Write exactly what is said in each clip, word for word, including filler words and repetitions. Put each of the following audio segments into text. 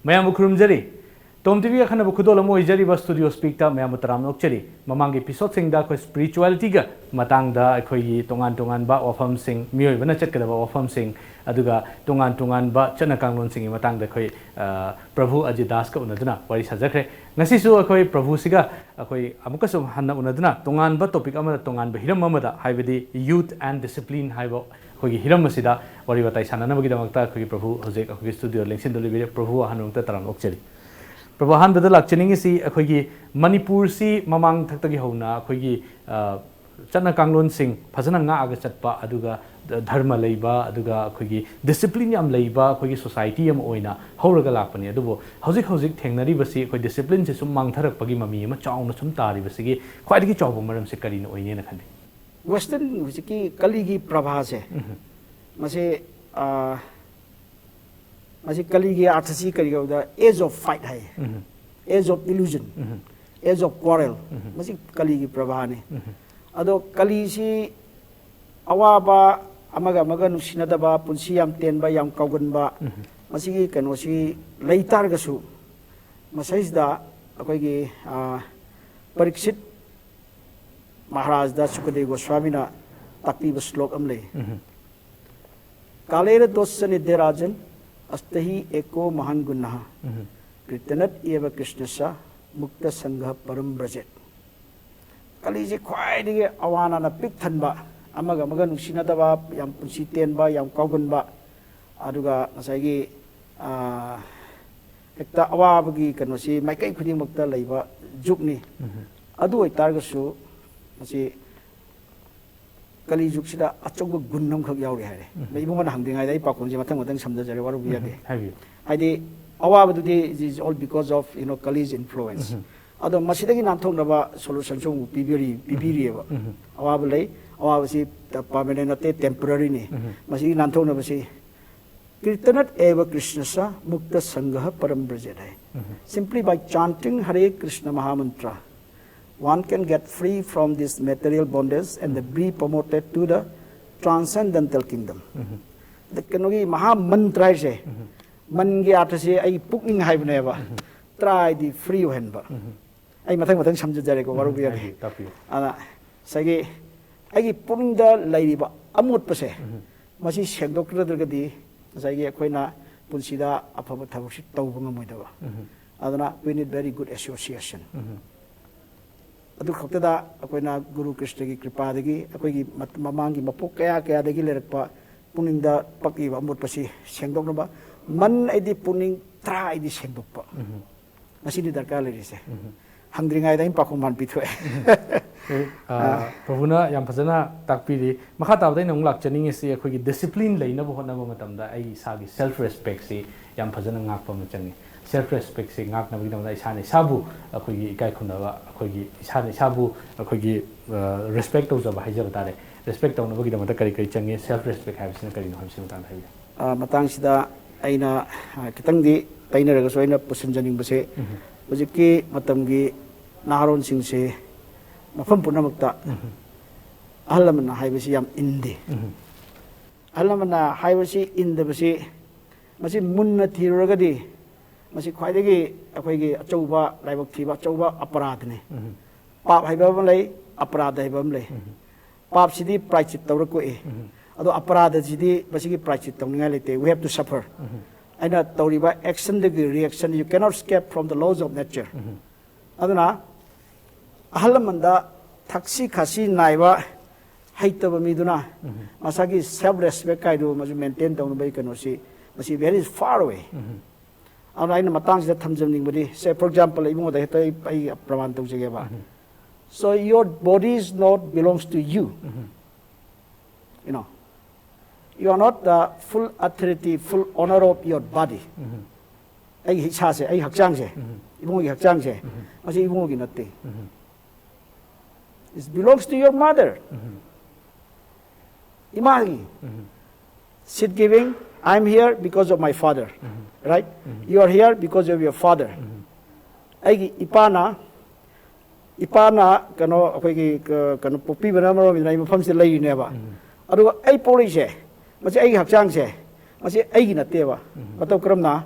ꯃꯌꯥꯝꯕꯨ ꯈꯨꯔꯨꯝꯖꯔꯤ꯫ ꯇꯣꯝ ꯇꯤꯚꯤ ꯑꯈꯟꯅꯕ ꯈꯨꯗꯣꯜ ꯑꯃ ꯑꯣꯏꯖꯔꯤꯕ ꯁ꯭ꯇꯨꯗꯤꯑꯣ ꯁ꯭ꯄꯤꯛꯇ ꯃꯌꯥꯝꯕꯨ ꯇꯔꯥꯝꯅ ꯑꯣꯛꯆꯔꯤ꯫ ꯃꯃꯥꯡꯒꯤ ꯏꯄꯤꯁꯣꯗꯁꯤꯡꯗ ꯑꯩꯈꯣꯏ ꯁ꯭ꯄꯤꯔꯤꯆꯨꯋꯦꯂꯤꯇꯤꯒ ꯃꯇꯥꯡꯗ ꯑꯩꯈꯣꯏꯒꯤ ꯇꯣꯉꯥꯟ ꯇꯣꯉꯥꯟꯕ ꯋꯥꯐꯝꯁꯤꯡ, ꯃꯤꯑꯣꯏꯕꯅ ꯆꯠꯀꯗꯕ ꯋꯥꯐꯝꯁꯤꯡ, ꯑꯗꯨꯒ ꯇꯣꯉꯥꯟ ꯇꯣꯉꯥꯟꯕ ꯆꯠꯅ ꯀꯥꯡꯂꯣꯟꯁꯤꯡꯒꯤ ꯃꯇꯥꯡꯗ ꯑꯩꯈꯣꯏ, ꯑ, ꯄ꯭ꯔꯚꯨ ꯑꯖꯤꯠ ꯗꯥꯁꯀ ꯎꯅꯗꯨꯅ ꯋꯥꯔꯤ ꯁꯥꯖꯈ꯭ꯔꯦ꯫ ꯉꯁꯤꯁꯨ ꯑꯩꯈꯣꯏ ꯄ꯭ꯔꯚꯨꯁꯤꯒ ꯑꯩꯈꯣꯏ ꯑꯃꯨꯛꯀꯁꯨ ꯍꯟꯅ ꯎꯅꯗꯨꯅ ꯇꯣꯉꯥꯟꯕ ꯇꯣꯄꯤꯛ ꯑꯃꯗ, ꯇꯣꯉꯥꯟꯕ ꯍꯤꯔꯝ ꯑꯃꯗ, ꯍꯥꯏꯕꯗꯤ ꯌꯨꯊ ꯑꯦꯟ ꯗꯤꯁꯤꯄ꯭ꯂꯤꯟ ꯍꯥꯏꯕ ꯑꯩꯈꯣꯏꯒꯤ ꯍꯤꯔꯝ ꯑꯁꯤꯗ ꯋꯥꯔꯤ ꯋꯥꯇꯥꯏ ꯁꯥꯟꯅꯅꯕꯒꯤꯗꯃꯛꯇ ꯑꯩꯈꯣꯏꯒꯤ ꯄ꯭ꯔꯚꯨ ꯍꯧꯖꯤꯛ ꯑꯩꯈꯣꯏꯒꯤ ꯁ꯭ꯇꯨꯗꯤꯑꯣ ꯂꯦꯡꯁꯤꯟꯗꯨꯅ ꯂꯩꯕꯤꯔꯦ꯫ ꯄ꯭ꯔꯚꯨ ꯑꯍꯥꯟꯕꯃꯛꯇ ꯇꯔꯥꯝꯅ ꯑꯣꯛꯆꯔꯤ꯫ ꯄ꯭ꯔꯚꯨ, ꯑꯍꯥꯟꯕꯗ ꯂꯥꯛꯆꯅꯤꯡꯉꯤꯁꯤ ꯑꯩꯈꯣꯏꯒꯤ ꯃꯅꯤꯄꯨꯔꯁꯤ ꯃꯃꯥꯡ ꯊꯛꯇꯒꯤ ꯍꯧꯅ ꯑꯩꯈꯣꯏꯒꯤ, ꯑ, ꯆꯠꯅ ꯀꯥꯡꯂꯣꯟꯁꯤꯡ ꯐꯖꯅ ꯉꯥꯛꯑꯒ ꯆꯠꯄ, ꯑꯗꯨꯒ ꯙꯔꯃ ꯂꯩꯕ, ꯑꯗꯨꯒ ꯑꯩꯈꯣꯏꯒꯤ ꯗꯤꯁꯤꯄ꯭ꯂꯤꯟ ꯌꯥꯝ ꯂꯩꯕ ꯑꯩꯈꯣꯏꯒꯤ ꯁꯣꯁꯥꯏꯇꯤ ꯑꯃ ꯑꯣꯏꯅ ꯍꯧꯔꯒ ꯂꯥꯛꯄꯅꯤ꯫ ꯑꯗꯨꯕꯨ ꯍꯧꯖꯤꯛ ꯍꯧꯖꯤꯛ ꯊꯦꯡꯅꯔꯤꯕꯁꯤ ꯑꯩꯈꯣꯏ ꯗꯤꯁꯤꯄ꯭ꯂꯤꯟꯁꯤ ꯁꯨꯝ ꯃꯥꯡꯊꯔꯛꯄꯒꯤ ꯃꯃꯤ ꯑꯃ ꯆꯥꯎꯅ ꯁꯨꯝ ꯇꯥꯔꯤꯕꯁꯤꯒꯤ ꯈ꯭ꯋꯥꯏꯗꯒꯤ ꯆꯥꯎꯕ ꯃꯔꯝꯁꯤ ꯀꯔꯤꯅ ꯑꯣꯏꯅꯦꯅ ꯈꯜꯂꯤ? ꯋꯦꯁꯇꯔꯟ ꯍꯧꯖꯤꯛꯀꯤ ꯀꯂꯤꯒꯤ ꯄ꯭ꯔꯚꯥꯁꯦ, ꯃꯁꯤ, ꯑ, ꯃꯁꯤ ꯀꯂꯤꯒꯤ ꯑꯥꯔꯊꯁꯤ ꯀꯔꯤ ꯀꯧꯕꯗ, age of fight high, age of illusion, age of quarrel, ꯃꯁꯤ ꯀꯂꯤꯒꯤ ꯄ꯭ꯔꯚꯥꯅꯤ꯫ ꯑꯗꯣ ꯀꯂꯤꯁꯤ ꯑꯋꯥꯕ, ꯑꯃꯒ ꯑꯃꯒ ꯅꯨꯡꯁꯤꯅꯗꯕ, ꯄꯨꯟꯁꯤ ꯌꯥꯝ ꯇꯦꯟꯕ, ꯌꯥꯝ ꯀꯥꯎꯒꯟꯕ, ꯃꯁꯤꯒꯤ ꯀꯩꯅꯣꯁꯤ ꯂꯩ ꯇꯥꯔꯒꯁꯨ, ꯃꯁꯤꯗꯩꯁꯤꯗ ꯑꯩꯈꯣꯏꯒꯤ, ꯑ, ꯄꯔꯤꯛꯁꯤꯠ ꯃꯍꯥꯔꯥꯖꯗ ꯁꯨꯀꯗꯦꯕ ꯒꯣꯁ꯭ꯋꯥꯃꯤꯅ ꯇꯥꯛꯄꯤꯕ ꯁ꯭ꯂꯣꯛ ꯑꯃ ꯂꯩ꯫ "ꯀꯥꯂꯦꯔ ꯗꯣꯁ ꯅꯤꯗꯦ ꯔꯥꯖꯟ, ꯑꯁꯇꯍꯤ ꯑꯦꯀꯣ ꯃꯍꯥꯟ ꯒꯨꯅꯍ, ꯀ꯭ꯔꯤꯇꯅꯠ ꯑꯦꯕ ꯀ꯭ꯔꯤꯁꯅꯁ, ꯃꯨꯛꯇ ꯁꯪꯒ ꯄꯔꯝ ꯕ꯭ꯔꯖꯦꯠ"꯫ ꯀꯂꯤꯁꯦ ꯈ꯭ꯋꯥꯏꯗꯒꯤ ꯑꯋꯥꯅꯅ ꯄꯤꯛ ꯊꯟꯕ, ꯑꯃꯒ ꯑꯃꯒ ꯅꯨꯡꯁꯤꯅꯗꯕ, ꯌꯥꯝ ꯄꯨꯟꯁꯤ ꯇꯦꯟꯕ, ꯌꯥꯝ ꯀꯥꯎꯒꯟꯕ, ꯑꯗꯨꯒ ꯉꯁꯥꯏꯒꯤ, ꯑ, ꯍꯦꯛꯇ ꯑꯋꯥꯕꯒꯤ ꯀꯩꯅꯣꯁꯤ ꯃꯥꯏꯀꯩ ꯈꯨꯗꯤꯡꯃꯛꯇ ꯂꯩꯕ ꯖꯨꯒꯅꯤ꯫ ꯑꯗꯨ ꯑꯣꯏꯇꯥꯔꯒꯁꯨ ꯃꯁꯤ ꯀꯂꯤ ꯖꯨꯒꯁꯤꯗ ꯑꯆꯧꯕ ꯒꯨꯟ ꯑꯃꯈꯛ ꯌꯥꯎꯔꯤ ꯍꯥꯏꯔꯦ꯫ ꯏꯕꯨꯡꯉꯣꯅ ꯍꯪꯗ꯭ꯔꯤꯉꯩꯗ ꯑꯩ ꯄꯥꯎꯈꯨꯝꯁꯦ ꯃꯊꯪ ꯃꯊꯪ ꯁꯝꯗꯖꯔꯦ, ꯋꯥꯔꯧꯕ ꯌꯥꯗꯦ꯫ ꯍꯥꯏꯕꯤꯌꯨ꯫ ꯍꯥꯏꯗꯤ ꯑꯋꯥꯕꯗꯨꯗꯤ is all because of, you know, Kali's influence꯫ ꯑꯗꯣ ꯃꯁꯤꯗꯒꯤ ꯅꯥꯟꯊꯣꯛꯅꯕ ꯁꯣꯂꯨꯁꯟꯁꯨ ꯑꯃꯨꯛ ꯄꯤꯕꯤꯔꯤ, ꯄꯤꯕꯤꯔꯤꯑꯕ꯫ ꯑꯋꯥꯕ ꯂꯩ, ꯑꯋꯥꯕꯁꯤ ꯄꯥꯔꯃꯅꯦꯟ ꯅꯠꯇꯦ, ꯇꯦꯝꯄꯔꯔꯤꯅꯤ꯫ ꯃꯁꯤꯒꯤ ꯅꯥꯟꯊꯣꯛꯅꯕꯁꯤ "ꯀ꯭ꯔꯤꯇꯅꯠ ꯑꯦꯕ ꯀ꯭ꯔꯤꯁꯅꯁ, ꯃꯨꯛꯇ ꯁꯪꯒ ꯄꯔꯝ ꯕ꯭ꯔꯖꯦꯠ" ꯍꯥꯏ꯫ Simply by chanting Hare Krishna Mahamantra, one can get free from this material bondage and be promoted to the transcendental kingdom꯫ ꯑꯗ ꯀꯩꯅꯣꯒꯤ ꯃꯍꯥ ꯃꯟꯇ꯭ꯔ ꯍꯥꯏꯁꯦ, ꯃꯟꯒꯤ ꯑꯥꯔꯊꯁꯦ ꯑꯩꯒꯤ ꯄꯨꯛꯅꯤꯡ ꯍꯥꯏꯕꯅꯦꯕ꯫ ꯇ꯭ꯔꯥ ꯍꯥꯏꯗꯤ ꯐ꯭ꯔꯤ ꯑꯣꯏꯍꯟꯕ꯫ ꯑꯩ ꯃꯊꯪ ꯃꯊꯪ ꯁꯝꯖꯤꯟꯖꯔꯦꯀꯣ, ꯋꯥꯔꯧꯕꯤꯔꯒꯦ꯫ ꯍꯥꯏꯕꯤꯌꯨ, ꯇꯥꯛꯄꯤꯌꯨ꯫ ꯑꯗ ꯉꯁꯥꯏꯒꯤ ꯑꯩꯒꯤ ꯄꯨꯛꯅꯤꯡꯗ ꯂꯩꯔꯤꯕ ꯑꯃꯣꯠꯄꯁꯦ, ꯃꯁꯤ ꯁꯦꯡꯗꯣꯛꯇ꯭ꯔꯒꯗꯤ ꯉꯁꯥꯏꯒꯤ ꯑꯩꯈꯣꯏꯅ ꯄꯨꯟꯁꯤꯗ ꯑꯐꯕ ꯊꯕꯛꯁꯤ ꯇꯧꯕ ꯉꯝꯃꯣꯏꯗꯕ꯫ ꯑꯗꯨꯅ we need very good association꯫ ꯑꯗꯨ ꯈꯛꯇꯗ ꯑꯩꯈꯣꯏꯅ ꯒꯨꯔꯨ ꯀ꯭ꯔꯤꯁꯅꯒꯤ ꯀ꯭ꯔꯤꯄꯥꯗꯒꯤ ꯑꯩꯈꯣꯏꯒꯤ ꯃ-, ꯃꯃꯥꯡꯒꯤ ꯃꯄꯣꯛ ꯀꯌꯥ ꯀꯌꯥꯗꯒꯤ ꯂꯩꯔꯛꯄ ꯄꯨꯛꯅꯤꯡꯗ ꯄꯛꯂꯤꯕ ꯑꯃꯣꯠꯄꯁꯤ ꯁꯦꯡꯗꯣꯛꯅꯕ ꯃꯟ ꯑꯩꯗꯤ ꯄꯨꯛꯅꯤꯡ, ꯇ꯭ꯔꯥ ꯑꯩꯗꯤ ꯁꯦꯡꯗꯣꯛꯄ꯫ ꯃꯁꯤꯅꯤ ꯗꯔꯀꯥꯔ ꯂꯩꯔꯤꯁꯦ꯫ ꯍꯪꯗ꯭ꯔꯤꯉꯩꯗ ꯑꯩꯅ ꯄꯥꯎꯈꯨꯝ ꯍꯥꯟꯅ ꯄꯤꯊꯣꯛꯑꯦ꯫ ꯑ, ꯄ꯭ꯔꯚꯨꯅ ꯌꯥꯝ ꯐꯖꯅ ꯇꯥꯛꯄꯤꯔꯤ꯫ ꯃꯈꯥ ꯇꯥꯕꯗ ꯑꯩꯅ ꯑꯃꯨꯛ ꯂꯥꯛꯆꯅꯤꯡꯉꯤꯁꯤ, ꯑꯩꯈꯣꯏꯒꯤ ꯗꯤꯁꯤꯄ꯭ꯂꯤꯟ ꯂꯩꯅꯕ ꯍꯣꯠꯅꯕ ꯃꯇꯝꯗ ꯑꯩ ꯏꯁꯥꯒꯤ ꯁꯦꯜꯐ ꯔꯦꯁꯄꯦꯛꯁꯤ ꯌꯥꯝ ꯐꯖꯅ ꯉꯥꯛꯄ ꯑꯃ ꯆꯪꯉꯤ꯫ ꯁꯦꯜꯐ ꯔꯦꯁꯄꯦꯛꯁꯤ ꯉꯥꯛꯅꯕꯒꯤꯗꯃꯛꯇ ꯏꯁꯥꯅ ꯏꯁꯥꯕꯨ ꯑꯩꯈꯣꯏꯒꯤ ꯏꯀꯥꯏ ꯈꯨꯝꯅꯕ, ꯑꯩꯈꯣꯏꯒꯤ ꯏꯁꯥꯅ ꯏꯁꯥꯕꯨ ꯑꯩꯈꯣꯏꯒꯤ ꯔꯦꯁꯄꯦꯛ ꯇꯧꯖꯕ ꯍꯥꯏꯖꯕ ꯇꯥꯔꯦ꯫ ꯔꯦꯁꯄꯦꯛ ꯇꯧꯅꯕꯒꯤꯗꯃꯛꯇ ꯀꯔꯤ ꯀꯔꯤ ꯆꯪꯉꯤ? ꯁꯦꯜꯐ ꯔꯦꯁꯄꯦꯛ ꯍꯥꯏꯕꯁꯤꯅ ꯀꯔꯤꯅꯣ ꯍꯥꯏꯕꯁꯤ ꯃꯇꯥꯡꯗ ꯍꯥꯏꯕꯤꯌꯨ꯫ ꯑ, ꯃꯇꯥꯡꯁꯤꯗ ꯑꯩꯅ, ꯑ, ꯈꯤꯇꯪꯗꯤ ꯇꯩꯅꯔꯒꯁꯨ ꯑꯩꯅ ꯄꯨꯁꯤꯟꯖꯅꯤꯡꯕꯁꯦ, ꯍꯧꯖꯤꯛꯀꯤ ꯃꯇꯝꯒꯤ ꯅꯍꯥꯔꯣꯟꯁꯤꯡꯁꯦ ꯃꯐꯝ ꯄꯨꯝꯅꯃꯛꯇ ꯑꯍꯜ ꯂꯃꯟꯅ ꯍꯥꯏꯕꯁꯤ ꯌꯥꯝ ꯏꯟꯗꯦ꯫ ꯑꯍꯜ ꯂꯃꯟꯅ ꯍꯥꯏꯕꯁꯤ ꯏꯟꯗꯕꯁꯤ, ꯃꯁꯤ ꯃꯨꯟꯅ ꯊꯤꯔꯨꯔꯒꯗꯤ ꯃꯁꯤ ꯈ꯭ꯋꯥꯏꯗꯒꯤ ꯑꯩꯈꯣꯏꯒꯤ ꯑꯆꯧꯕ ꯂꯥꯏꯕꯛ ꯊꯤꯕ ꯑꯆꯧꯕ ꯑꯄꯔꯥꯙꯅꯤ꯫ ꯄꯥꯞ ꯍꯥꯏꯕ ꯑꯃ ꯂꯩ, ꯑꯄꯔꯥꯙ ꯍꯥꯏꯕ ꯑꯃ ꯂꯩ꯫ ꯄꯥꯞꯁꯤꯗꯤ ꯄ꯭ꯔꯥꯏꯆꯤꯠ ꯇꯧꯔ ꯀꯣꯛꯏ꯫ ꯑꯗꯣ ꯑꯄꯔꯥꯙꯁꯤꯗꯤ ꯃꯁꯤꯒꯤ ꯄ꯭ꯔꯥꯏꯆꯤꯠ ꯇꯧꯅꯤꯡꯉꯥꯏ ꯂꯩꯇꯦ꯫ We have to suffer꯫ ꯑꯩꯅ ꯇꯧꯔꯤꯕ actionꯗꯒꯤ reaction, you cannot escape from the laws of nature꯫ ꯑꯗꯨꯅ ꯑꯍꯜ ꯂꯃꯟꯗ ꯊꯛꯁꯤ ꯈꯥꯁꯤ ꯅꯥꯏꯕ ꯍꯩꯇꯕ ꯃꯤꯗꯨꯅ ꯃꯁꯥꯒꯤ self respect ꯀꯥꯏꯗꯨ ꯃꯁꯤ maintain ꯇꯧꯅꯕꯒꯤ ꯀꯩꯅꯣꯁꯤ, ꯃꯁꯤ very far away꯫ ꯑꯗꯨꯅ ꯑꯩꯅ ꯃꯇꯥꯡꯁꯤꯗ ꯊꯝꯖꯅꯤꯡꯕꯗꯤ, say for example, ꯏꯕꯨꯡꯉꯣꯗ ꯍꯦꯛꯇ ꯑꯩ, ꯑꯩ ꯄ꯭ꯔꯃꯥꯟ ꯇꯧꯖꯒꯦꯕ꯫ So your body is not belongs to you. You know, you are not the full authority, full owner of your body. ꯑꯩꯒꯤ ꯏꯁꯥꯁꯦ, ꯑꯩ ꯍꯛꯆꯥꯡꯁꯦ, ꯏꯕꯨꯡꯉꯣꯒꯤ ꯍꯛꯆꯥꯡꯁꯦ, ꯃꯁꯤ ꯏꯕꯨꯡꯉꯣꯒꯤ ꯅꯠꯇꯦ꯫ It belongs to your mother. ꯏꯃꯥꯒꯤ꯫ Seed giving, I am here because of my father. Right? You are here because of your father. ꯑꯩꯒꯤ ꯏꯄꯥꯅ, ꯏꯄꯥꯅ ꯀꯩꯅꯣ, ꯑꯩꯈꯣꯏꯒꯤ ꯀ-, ꯀꯩꯅꯣ ꯄꯣꯛꯄꯤꯕꯅ ꯃꯔꯝ ꯑꯣꯏꯗꯅ ꯑꯩ ꯃꯐꯝꯁꯤꯗ ꯂꯩꯔꯤꯅꯦꯕ꯫ ꯑꯗꯨꯒ ꯑꯩ ꯄꯣꯛꯂꯛꯏꯁꯦ, ꯃꯁꯤ ꯑꯩꯒꯤ ꯍꯛꯆꯥꯡꯁꯦ, ꯃꯁꯤ ꯑꯩꯒꯤ ꯅꯠꯇꯦꯕ꯫ ꯃꯇꯧ ꯀꯔꯝꯅ?